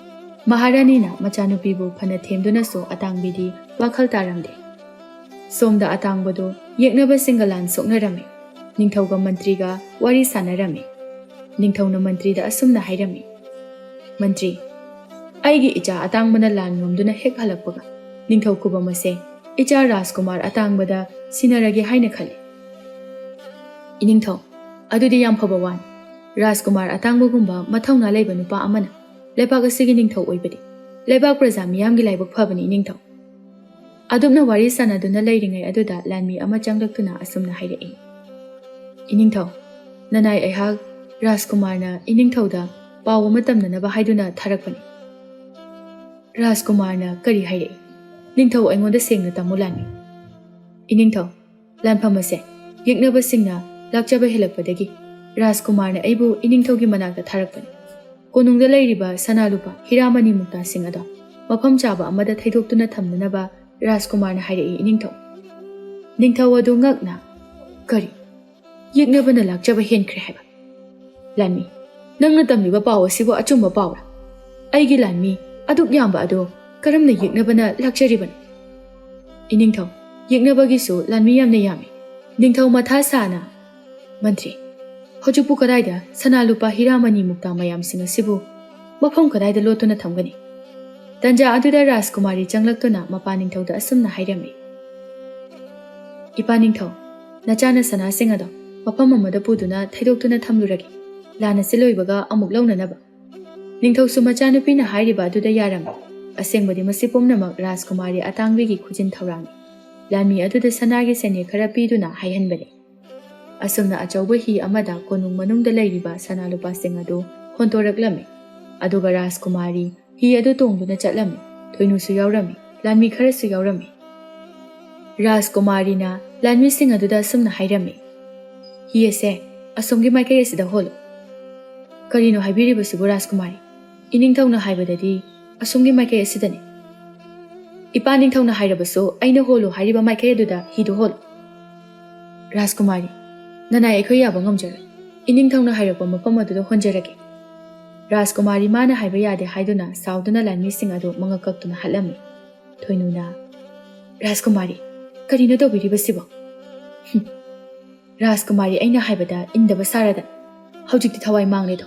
ꯃꯍꯥꯔꯥꯅꯤꯅ ꯃꯆꯥꯅꯨꯄꯤꯕꯨ ꯐꯅ ꯊꯦꯝꯗꯨꯅꯁꯨ ꯑꯇꯥꯡꯕꯤꯗꯤ ꯋꯥꯈꯜ ꯇꯥꯔꯝꯗꯦ꯫ ꯁꯣꯝꯗ ꯑꯇꯥꯡꯕꯗꯨ ꯌꯦꯛꯅꯕꯁꯤꯡꯒ ꯂꯥꯟ ꯁꯣꯛꯅꯔꯝꯃꯤ꯫ ꯅꯤꯡꯊꯧꯒ ꯃꯟꯇ꯭ꯔꯤꯒ ꯋꯥꯔꯤ ꯁꯥꯟꯅꯔꯝꯃꯤ꯫ ꯅꯤꯡꯊꯧꯅ ꯃꯟꯇ꯭ꯔꯤꯗ ꯑꯁꯨꯝꯅ ꯍꯥꯏꯔꯝꯃꯤ, "ꯃꯟꯇ꯭ꯔꯤ, ꯑꯩꯒꯤ ꯏꯆꯥ ꯑꯇꯥꯡꯕꯅ ꯂꯥꯟ ꯉꯝꯗꯨꯅ ꯍꯦꯛ ꯍꯜꯂꯛꯄꯒ ꯅꯤꯡꯊꯧ ꯈꯨꯕꯝ ꯑꯁꯦ ꯏꯆꯥ ꯔꯥꯖꯀꯨꯃꯥꯔ ꯑꯇꯥꯡꯕꯗ ꯁꯤꯟꯅꯔꯒꯦ ꯍꯥꯏꯅ ꯈꯜꯂꯤ꯫ ꯏꯅꯤꯡꯊꯧ, ꯑꯗꯨꯗꯤ ꯌꯥꯝ ꯐꯕ ꯋꯥꯅꯤ꯫ ꯔꯥꯖꯀꯨꯃꯥꯔ ꯑꯇꯥꯡꯕꯒꯨꯝꯕ ꯃꯊꯧꯅꯥ ꯂꯩꯕ ꯅꯨꯄꯥ ꯑꯃꯅ ꯂꯩꯕꯥꯛ ꯑꯁꯤꯒꯤ ꯅꯤꯡꯊꯧ ꯑꯣꯏꯕꯗꯤ ꯂꯩꯕꯥꯛ ꯄ꯭ꯔꯖꯥ ꯃꯤꯌꯥꯝꯒꯤ ꯂꯥꯏꯕꯛ ꯐꯕꯅꯤ, ꯏꯅꯤꯡꯊꯧ꯫" ꯑꯗꯨꯝꯅ ꯋꯥꯔꯤ ꯁꯥꯟꯅꯗꯨꯅ ꯂꯩꯔꯤꯉꯩ ꯑꯗꯨꯗ ꯂꯥꯟꯃꯤ ꯑꯃ ꯆꯪꯂꯛꯇꯨꯅ ꯑꯁꯨꯝꯅ ꯍꯥꯏꯔꯛꯏ, "ꯏꯅꯤꯡꯊꯧ, ꯅꯅꯥꯏ ꯑꯩꯍꯥꯛ ꯔꯥꯖꯀꯨꯃꯥꯔꯅ ꯏꯅꯤꯡꯊꯧꯗ ꯄꯥꯎ ꯑꯃ ꯇꯝꯅꯅꯕ ꯍꯥꯏꯗꯨꯅ ꯊꯥꯔꯛꯄꯅꯤ꯫" "ꯔꯥꯖꯀꯨꯃꯥꯔꯅ ꯀꯔꯤ ꯍꯥꯏꯔꯛꯏ? ꯅꯤꯡꯊꯧ ꯑꯩꯉꯣꯟꯗ ꯁꯦꯡꯅ ꯇꯝꯃꯨ ꯂꯥꯟꯃꯤ꯫" "ꯏꯅꯤꯡꯊꯧ, ꯂꯥꯟꯐꯝ ꯑꯁꯦ ꯌꯦꯛꯅꯕꯁꯤꯡꯅ ꯂꯥꯛꯆꯕ ꯍꯦꯜꯂꯛꯄꯗꯒꯤ ꯔꯥꯖꯀꯨꯃꯥꯔꯅ ꯑꯩꯕꯨ ꯏꯅꯤꯡꯊꯧꯒꯤ ꯃꯅꯥꯛꯇ ꯊꯥꯔꯛꯄꯅꯤ꯫ ꯀꯣꯅꯨꯡꯗ ꯂꯩꯔꯤꯕ ꯁꯅꯥ ꯂꯨꯄꯥ ꯍꯤꯔꯥꯃꯅꯤ ꯃꯨꯛꯇꯥꯁꯤꯡ ꯑꯗꯣ ꯃꯐꯝ ꯆꯥꯕ ꯑꯃꯗ ꯊꯩꯗꯣꯛꯇꯨꯅ ꯊꯝꯅꯅꯕ ꯔꯥꯖꯀꯨꯃꯥꯔꯅ ꯍꯥꯏꯔꯛꯏ, ꯏꯅꯤꯡꯊꯧ꯫" ꯅꯤꯡꯊꯧ ꯑꯗꯨ ꯉꯛꯅ, "ꯀꯔꯤ? ꯌꯦꯛꯅꯕꯅ ꯂꯥꯛꯆꯕ ꯍꯦꯟꯈ꯭ꯔꯦ ꯍꯥꯏꯕ? ꯂꯥꯟꯃꯤ, ꯅꯪꯅ ꯇꯝꯂꯤꯕ ꯄꯥꯎ ꯑꯁꯤꯕꯨ ꯑꯆꯨꯝꯕ ꯄꯥꯎꯔꯥ? ꯑꯩꯒꯤ ꯂꯥꯟꯃꯤ ꯑꯗꯨꯛ ꯌꯥꯝꯕ ꯑꯗꯣ ꯀꯔꯝꯅ ꯌꯦꯛꯅꯕꯅ ꯂꯥꯛꯆꯔꯤꯕꯅꯣ?" "ꯏꯅꯤꯡꯊꯧ, ꯌꯦꯛꯅꯕꯒꯤꯁꯨ ꯂꯥꯟꯃꯤ ꯌꯥꯝꯅ ꯌꯥꯝꯃꯤ꯫" ꯅꯤꯡꯊꯧ ꯃꯊꯥ ꯁꯥꯅ, "ꯃꯟꯇ꯭ꯔꯤ, ꯍꯧꯖꯤꯛꯄꯨ ꯀꯗꯥꯏꯗ ꯁꯅꯥ ꯂꯨꯄꯥ ꯍꯤꯔꯥꯃꯅꯤ ꯃꯨꯛꯇꯥ ꯃꯌꯥꯝꯁꯤꯡ ꯑꯁꯤꯕꯨ ꯃꯐꯝ ꯀꯗꯥꯏꯗ ꯂꯣꯠꯇꯨꯅ ꯊꯝꯒꯅꯤ?" ꯇꯟꯖꯥ ꯑꯗꯨꯗ ꯔꯥꯖꯀꯨꯃꯥꯔꯤ ꯆꯪꯂꯛꯇꯨꯅ ꯃꯄꯥ ꯅꯤꯡꯊꯧꯗ ꯑꯁꯨꯝꯅ ꯍꯥꯏꯔꯝꯃꯤ, "ꯏꯄꯥ ꯅꯤꯡꯊꯧ, ꯅꯆꯥꯅ ꯁꯅꯥꯁꯤꯡ ꯑꯗꯣ ꯃꯐꯝ ꯑꯃꯗ ꯄꯨꯗꯨꯅ ꯊꯩꯗꯣꯛꯇꯨꯅ ꯊꯝꯂꯨꯔꯒꯦ, ꯂꯥꯟ ꯑꯁꯤ ꯂꯣꯏꯕꯒ ꯑꯃꯨꯛ ꯂꯧꯅꯅꯕ꯫" ꯅꯤꯡꯊꯧꯁꯨ ꯃꯆꯥꯅꯨꯄꯤꯅ ꯍꯥꯏꯔꯤꯕ ꯑꯗꯨꯗ ꯌꯥꯔꯝꯃꯤ꯫ ꯑꯁꯦꯡꯕꯗꯤ ꯃꯁꯤ ꯄꯨꯝꯅꯃꯛ ꯔꯥꯖꯀꯨꯃꯥꯔꯤ ꯑꯇꯥꯡꯕꯤꯒꯤ ꯈꯨꯖꯤꯟ ꯊꯧꯔꯥꯡꯅꯤ꯫ ꯂꯥꯟꯃꯤ ꯑꯗꯨꯗ ꯁꯅꯥꯒꯤ ꯁꯦꯟꯌꯦꯛ ꯈꯔ ꯄꯤꯗꯨꯅ ꯍꯥꯏꯍꯟꯕꯅꯤ꯫ ꯑꯁꯨꯝꯅ ꯑꯆꯧꯕ ꯍꯤ ꯑꯃꯗ ꯀꯣꯅꯨꯡ ꯃꯅꯨꯡꯗ ꯂꯩꯔꯤꯕ ꯁꯅꯥ ꯂꯨꯄꯥꯁꯤꯡ ꯑꯗꯨ ꯍꯣꯟꯗꯣꯔꯛꯂꯝꯃꯤ꯫ ꯑꯗꯨꯒ ꯔꯥꯖꯀꯨꯃꯥꯔꯤ ꯍꯤ ꯑꯗꯨ ꯇꯣꯡꯗꯨꯅ ꯆꯠꯂꯝꯃꯤ꯫ ꯊꯣꯏꯅꯨꯁꯨ ꯌꯥꯎꯔꯝꯃꯤ, ꯂꯥꯟꯃꯤ ꯈꯔꯁꯨ ꯌꯥꯎꯔꯝꯃꯤ꯫ ꯔꯥꯖꯀꯨꯃꯥꯔꯤꯅ ꯂꯥꯟꯃꯤꯁꯤꯡ ꯑꯗꯨꯗ ꯑꯁꯨꯝꯅ ꯍꯥꯏꯔꯝꯃꯤ, "ꯍꯤ ꯑꯁꯦ ꯑꯁꯣꯝꯒꯤ ꯃꯥꯏꯀꯩ ꯑꯁꯤꯗ ꯍꯣꯜꯂꯨ꯫" "ꯀꯔꯤꯅꯣ ꯍꯥꯏꯕꯤꯔꯤꯕꯁꯤꯕꯨ, ꯔꯥꯖꯀꯨꯃꯥꯔꯤ? ꯏꯅꯤꯡꯊꯧꯅ ꯍꯥꯏꯕꯗꯗꯤ ꯑꯁꯣꯝꯒꯤ ꯃꯥꯏꯀꯩ ꯑꯁꯤꯗꯅꯤ꯫" "ꯏꯄꯥ ꯅꯤꯡꯊꯧꯅ ꯍꯥꯏꯔꯕꯁꯨ ꯑꯩꯅ ꯍꯣꯜꯂꯨ ꯍꯥꯏꯔꯤꯕ ꯃꯥꯏꯀꯩ ꯑꯗꯨꯗ ꯍꯤꯗꯨ ꯍꯣꯜꯂꯨ꯫" "ꯔꯥꯖꯀꯨꯃꯥꯔꯤ, ꯅꯅꯥꯏ ꯑꯩꯈꯣꯏ ꯌꯥꯕ ꯉꯝꯖꯔꯣꯏ꯫ ꯏꯅꯤꯡꯊꯧꯅ ꯍꯥꯏꯔꯛꯄ ꯃꯐꯝ ꯑꯗꯨꯗ ꯍꯣꯟꯖꯔꯒꯦ꯫" ꯔꯥꯖꯀꯨꯃꯥꯔꯤ ꯃꯥꯅ ꯍꯥꯏꯕ ꯌꯥꯗꯦ ꯍꯥꯏꯗꯨꯅ ꯁꯥꯎꯗꯨꯅ ꯂꯥꯟꯃꯤꯁꯤꯡ ꯑꯗꯨ ꯃꯉꯛ ꯀꯛꯇꯨꯅ ꯍꯠꯂꯝꯃꯤ꯫ ꯊꯣꯏꯅꯨꯅ, "ꯔꯥꯖꯀꯨꯃꯥꯔꯤ, ꯀꯔꯤꯅꯣ ꯇꯧꯕꯤꯔꯤꯕꯁꯤꯕꯣ?" "ꯍꯨꯝ, ꯔꯥꯖꯀꯨꯃꯥꯔꯤ ꯑꯩꯅ ꯍꯥꯏꯕꯗ ꯏꯟꯗꯕ ꯁꯥꯔꯗꯅ꯫ ꯍꯧꯖꯤꯛꯇꯤ ꯊꯋꯥꯏ ꯃꯥꯡꯂꯦꯗꯣ꯫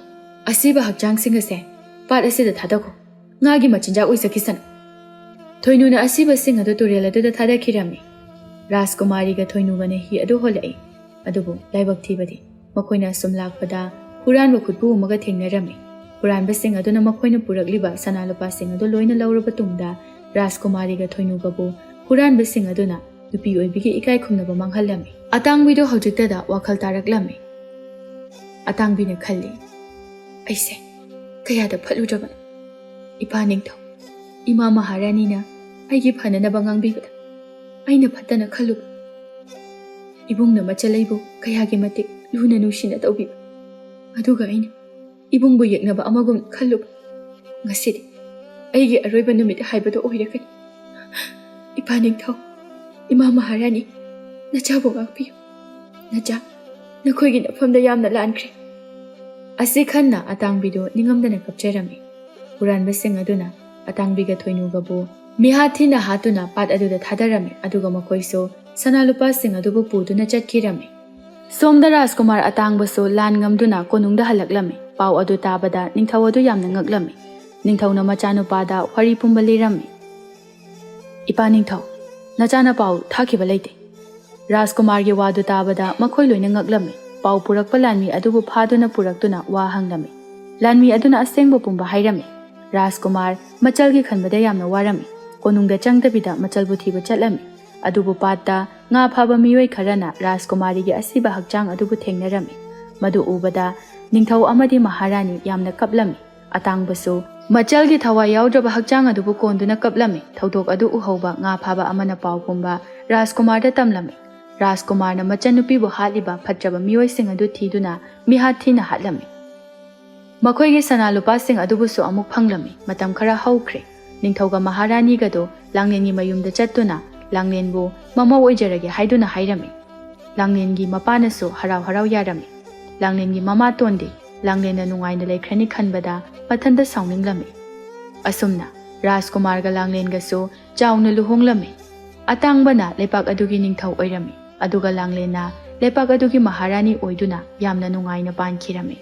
ꯑꯁꯤꯕ ꯍꯛꯆꯥꯡꯁꯤꯡ ꯑꯁꯦ ꯄꯥꯠ ꯑꯁꯤꯗ ꯊꯥꯗꯈꯣ꯫ ꯉꯥꯒꯤ ꯃꯆꯤꯟꯖꯥꯛ ꯑꯣꯏꯖꯈꯤꯁꯅꯨ꯫" ꯊꯣꯏꯅꯨꯅ ꯑꯁꯤꯕꯁꯤꯡ ꯑꯗꯨ ꯇꯨꯔꯦꯜ ꯑꯗꯨꯗ ꯊꯥꯗꯈꯤꯔꯝꯃꯤ꯫ ꯔꯥꯖꯀꯨꯃꯥꯔꯤꯒ ꯊꯣꯏꯅꯨꯒꯅ ꯍꯤ ꯑꯗꯨ ꯍꯣꯜꯂꯛꯏ꯫ ꯑꯗꯨꯕꯨ ꯂꯥꯏꯕꯛ ꯊꯤꯕꯗꯤ ꯃꯈꯣꯏꯅ ꯑꯁꯨꯝ ꯂꯥꯛꯄꯗ ꯍꯨꯔꯥꯟꯕ ꯈꯨꯠꯄꯨ ꯑꯃꯒ ꯊꯦꯡꯅꯔꯝꯃꯤ꯫ ꯍꯨꯔꯥꯟꯕꯁꯤꯡ ꯑꯗꯨꯅ ꯃꯈꯣꯏꯅ ꯄꯨꯔꯛꯂꯤꯕ ꯁꯅꯥ ꯂꯨꯄꯥꯁꯤꯡ ꯑꯗꯨ ꯂꯣꯏꯅ ꯂꯧꯔꯕ ꯇꯨꯡꯗ ꯔꯥꯖꯀꯨꯃꯥꯔꯤꯒ ꯊꯣꯏꯅꯨꯒꯕꯨ ꯍꯨꯔꯥꯟꯕꯁꯤꯡ ꯑꯗꯨꯅ ꯅꯨꯄꯤ ꯑꯣꯏꯕꯤꯒꯤ ꯏꯀꯥꯏ ꯈꯨꯝꯅꯕ ꯃꯥꯡꯍꯜꯂꯝꯃꯤ꯫ ꯑꯇꯥꯡꯕꯤꯗꯣ ꯍꯧꯖꯤꯛꯇꯗ ꯋꯥꯈꯜ ꯇꯥꯔꯛꯂꯝꯃꯤ꯫ ꯑꯇꯥꯡꯕꯤꯅ ꯈꯜꯂꯤ, "ꯑꯩꯁꯦ ꯀꯌꯥꯗ ꯐꯠꯂꯨꯗ꯭ꯔꯕꯅꯣ꯫ ꯏꯄꯥ ꯅꯤꯡꯊꯧ, ꯏꯃꯥ ꯃꯍꯥꯔꯥꯅꯤꯅ ꯑꯩꯒꯤ ꯐꯅꯅꯕ ꯉꯥꯡꯕꯤꯕꯗ ꯑꯩꯅ ꯐꯠꯇꯅ ꯈꯜꯂꯨꯕ꯫ ꯏꯕꯨꯡꯅ ꯃꯆꯜ ꯑꯩꯕꯨ ꯀꯌꯥꯒꯤ ꯃꯇꯤꯛ ꯂꯨꯅ ꯅꯨꯡꯁꯤꯅ ꯇꯧꯕꯤꯕ꯫ ꯑꯗꯨꯒ ꯑꯩꯅ ꯏꯕꯨꯡꯕꯨ ꯌꯦꯛꯅꯕ ꯑꯃꯒꯨꯝ ꯈꯜꯂꯨꯕ꯫ ꯉꯁꯤꯗꯤ ꯑꯩꯒꯤ ꯑꯔꯣꯏꯕ ꯅꯨꯃꯤꯠ ꯍꯥꯏꯕꯗꯨ ꯑꯣꯏꯔꯒꯅꯤ꯫ ꯏꯄꯥ ꯅꯤꯡꯊꯧ, ꯏꯃꯥ ꯃꯍꯥꯔꯥꯅꯤ, ꯅꯆꯥꯕꯨ ꯉꯥꯛꯄꯤꯌꯨ꯫ ꯅꯆꯥ ꯅꯈꯣꯏꯒꯤ ꯅꯐꯝꯗ ꯌꯥꯝꯅ ꯂꯥꯟꯈ꯭ꯔꯦ꯫" ꯑꯁꯤ ꯈꯟꯅ ꯑꯇꯥꯡꯕꯤꯗꯨ ꯅꯤꯡꯉꯝꯗꯅ ꯀꯞꯆꯔꯝꯃꯤ꯫ ꯍꯨꯔꯥꯟꯕꯁꯤꯡ ꯑꯗꯨꯅ ꯑꯇꯥꯡꯕꯤꯒ ꯊꯣꯏꯅꯨꯒꯕꯨ ꯃꯤꯍꯥꯠ ꯊꯤꯅ ꯍꯥꯠꯇꯨꯅ ꯄꯥꯠ ꯑꯗꯨꯗ ꯊꯥꯗꯔꯝꯃꯤ, ꯑꯗꯨꯒ ꯃꯈꯣꯏꯁꯨ ꯁꯅꯥ ꯂꯨꯄꯥꯁꯤꯡ ꯑꯗꯨꯕꯨ ꯄꯨꯗꯨꯅ ꯆꯠꯈꯤꯔꯝꯃꯤ꯫ ꯁꯣꯝꯗ ꯔꯥꯖꯀꯨꯃꯥꯔ ꯑꯇꯥꯡꯕꯁꯨ ꯂꯥꯟ ꯉꯝꯗꯨꯅ ꯀꯣꯅꯨꯡꯗ ꯍꯜꯂꯛꯂꯝꯃꯤ꯫ ꯄꯥꯎ ꯑꯗꯨ ꯇꯥꯕꯗ ꯅꯤꯡꯊꯧ ꯑꯗꯨ ꯌꯥꯝꯅ ꯉꯛꯂꯝꯃꯤ꯫ ꯅꯤꯡꯊꯧꯅ ꯃꯆꯥꯅꯨꯄꯥꯗ ꯋꯥꯔꯤ ꯄꯨꯝꯕ ꯂꯤꯔꯝꯃꯤ꯫ "ꯏꯄꯥ ꯅꯤꯡꯊꯧ, ꯅꯆꯥꯅ ꯄꯥꯎ ꯊꯥꯈꯤꯕ ꯂꯩꯇꯦ꯫" ꯔꯥꯖꯀꯨꯃꯥꯔꯒꯤ ꯋꯥꯗꯨ ꯇꯥꯕꯗ ꯃꯈꯣꯏ ꯂꯣꯏꯅ ꯉꯛꯂꯝꯃꯤ꯫ ꯄꯥꯎ ꯄꯨꯔꯛꯄ ꯂꯥꯟꯃꯤ ꯑꯗꯨꯕꯨ ꯐꯥꯗꯨꯅ ꯄꯨꯔꯛꯇꯨꯅ ꯋꯥ ꯍꯪꯂꯝꯃꯤ꯫ ꯂꯥꯟꯃꯤ ꯑꯗꯨꯅ ꯑꯁꯦꯡꯕ ꯄꯨꯝꯕ ꯍꯥꯏꯔꯝꯃꯤ꯫ ꯔꯥꯖꯀꯨꯃꯥꯔ ꯃꯆꯜꯒꯤ ꯈꯟꯕꯗ ꯌꯥꯝꯅ ꯋꯥꯔꯝꯃꯤ꯫ ꯀꯣꯅꯨꯡꯗ ꯆꯪꯗꯕꯤꯗ ꯃꯆꯜꯕꯨ ꯊꯤꯕ ꯆꯠꯂꯝꯃꯤ꯫ ꯑꯗꯨꯕꯨ ꯄꯥꯠꯇ ꯉꯥ ꯐꯥꯕ ꯃꯤꯑꯣꯏ ꯈꯔꯅ ꯔꯥꯖꯀꯨꯃꯥꯔꯤꯒꯤ ꯑꯁꯤꯕ ꯍꯛꯆꯥꯡ ꯑꯗꯨꯕꯨ ꯊꯦꯡꯅꯔꯝꯃꯤ꯫ ꯃꯗꯨ ꯎꯕꯗ ꯅꯤꯡꯊꯧ ꯑꯃꯗꯤ ꯃꯍꯥꯔꯥꯅꯤ ꯌꯥꯝꯅ ꯀꯞꯂꯝꯃꯤ꯫ ꯑꯇꯥꯡꯕꯁꯨ ꯃꯆꯜꯒꯤ ꯊꯋꯥꯏ ꯌꯥꯎꯗ꯭ꯔꯕ ꯍꯛꯆꯥꯡ ꯑꯗꯨꯕꯨ ꯀꯣꯟꯗꯨꯅ ꯀꯞꯂꯝꯃꯤ꯫ ꯊꯧꯗꯣꯛ ꯑꯗꯨ ꯎꯍꯧꯕ ꯉꯥ ꯐꯥꯕ ꯑꯃꯅ ꯄꯥꯎ ꯄꯨꯝꯕ ꯔꯥꯖꯀꯨꯃꯥꯔꯗ ꯇꯝꯂꯝꯃꯤ꯫ ꯔꯥꯖꯀꯨꯃꯥꯔꯅ ꯃꯆꯟꯅꯨꯄꯤꯕꯨ ꯍꯥꯠꯂꯤꯕ ꯐꯠꯇ꯭ꯔꯕ ꯃꯤꯑꯣꯏꯁꯤꯡ ꯑꯗꯨ ꯊꯤꯗꯨꯅ ꯃꯤꯍꯥꯠ ꯊꯤꯅ ꯍꯥꯠꯂꯝꯃꯤ꯫ ꯃꯈꯣꯏꯒꯤ ꯁꯅꯥ ꯂꯨꯄꯥꯁꯤꯡ ꯑꯗꯨꯕꯨꯁꯨ ꯑꯃꯨꯛ ꯐꯪꯂꯝꯃꯤ꯫ ꯃꯇꯝ ꯈꯔ ꯍꯧꯈ꯭ꯔꯦ꯫ ꯅꯤꯡꯊꯧꯒ ꯃꯍꯥꯔꯥꯅꯤꯒꯗꯣ ꯂꯥꯡꯂꯦꯟꯒꯤ ꯃꯌꯨꯝꯗ ꯆꯠꯇꯨꯅ ꯂꯥꯡꯂꯦꯟꯕꯨ ꯃꯃꯧ ꯑꯣꯏꯖꯔꯒꯦ ꯍꯥꯏꯗꯨꯅ ꯍꯥꯏꯔꯝꯃꯤ꯫ ꯂꯥꯡꯂꯦꯟꯒꯤ ꯃꯄꯥꯅꯁꯨ ꯍꯔꯥꯎ ꯍꯔꯥꯎ ꯌꯥꯔꯝꯃꯤ꯫ ꯂꯥꯡꯂꯦꯟꯒꯤ ꯃꯃꯥꯇꯣꯟꯗꯤ ꯂꯥꯡꯂꯦꯟꯅ ꯅꯨꯡꯉꯥꯏꯅ ꯂꯩꯈ꯭ꯔꯅꯤ ꯈꯟꯕꯗ ꯃꯊꯟꯇ ꯁꯥꯎꯅꯤꯡꯂꯝꯃꯤ꯫ ꯑꯁꯨꯝꯅ ꯔꯥꯖꯀꯨꯃꯥꯔꯒ ꯂꯥꯡꯂꯦꯟꯒꯁꯨ ꯆꯥꯎꯅ ꯂꯨꯍꯣꯡꯂꯝꯃꯤ꯫ ꯑꯇꯥꯡꯕꯅ ꯂꯩꯄꯥꯛ ꯑꯗꯨꯒꯤ ꯅꯤꯡꯊꯧ ꯑꯣꯏꯔꯝꯃꯤ, ꯑꯗꯨꯒ ꯂꯥꯡꯂꯦꯟꯅ ꯂꯩꯄꯥꯛ ꯑꯗꯨꯒꯤ ꯃꯍꯥꯔꯥꯅꯤ ꯑꯣꯏꯗꯨꯅ ꯌꯥꯝꯅ ꯅꯨꯡꯉꯥꯏꯅ ꯄꯥꯟꯈꯤꯔꯝꯃꯤ꯫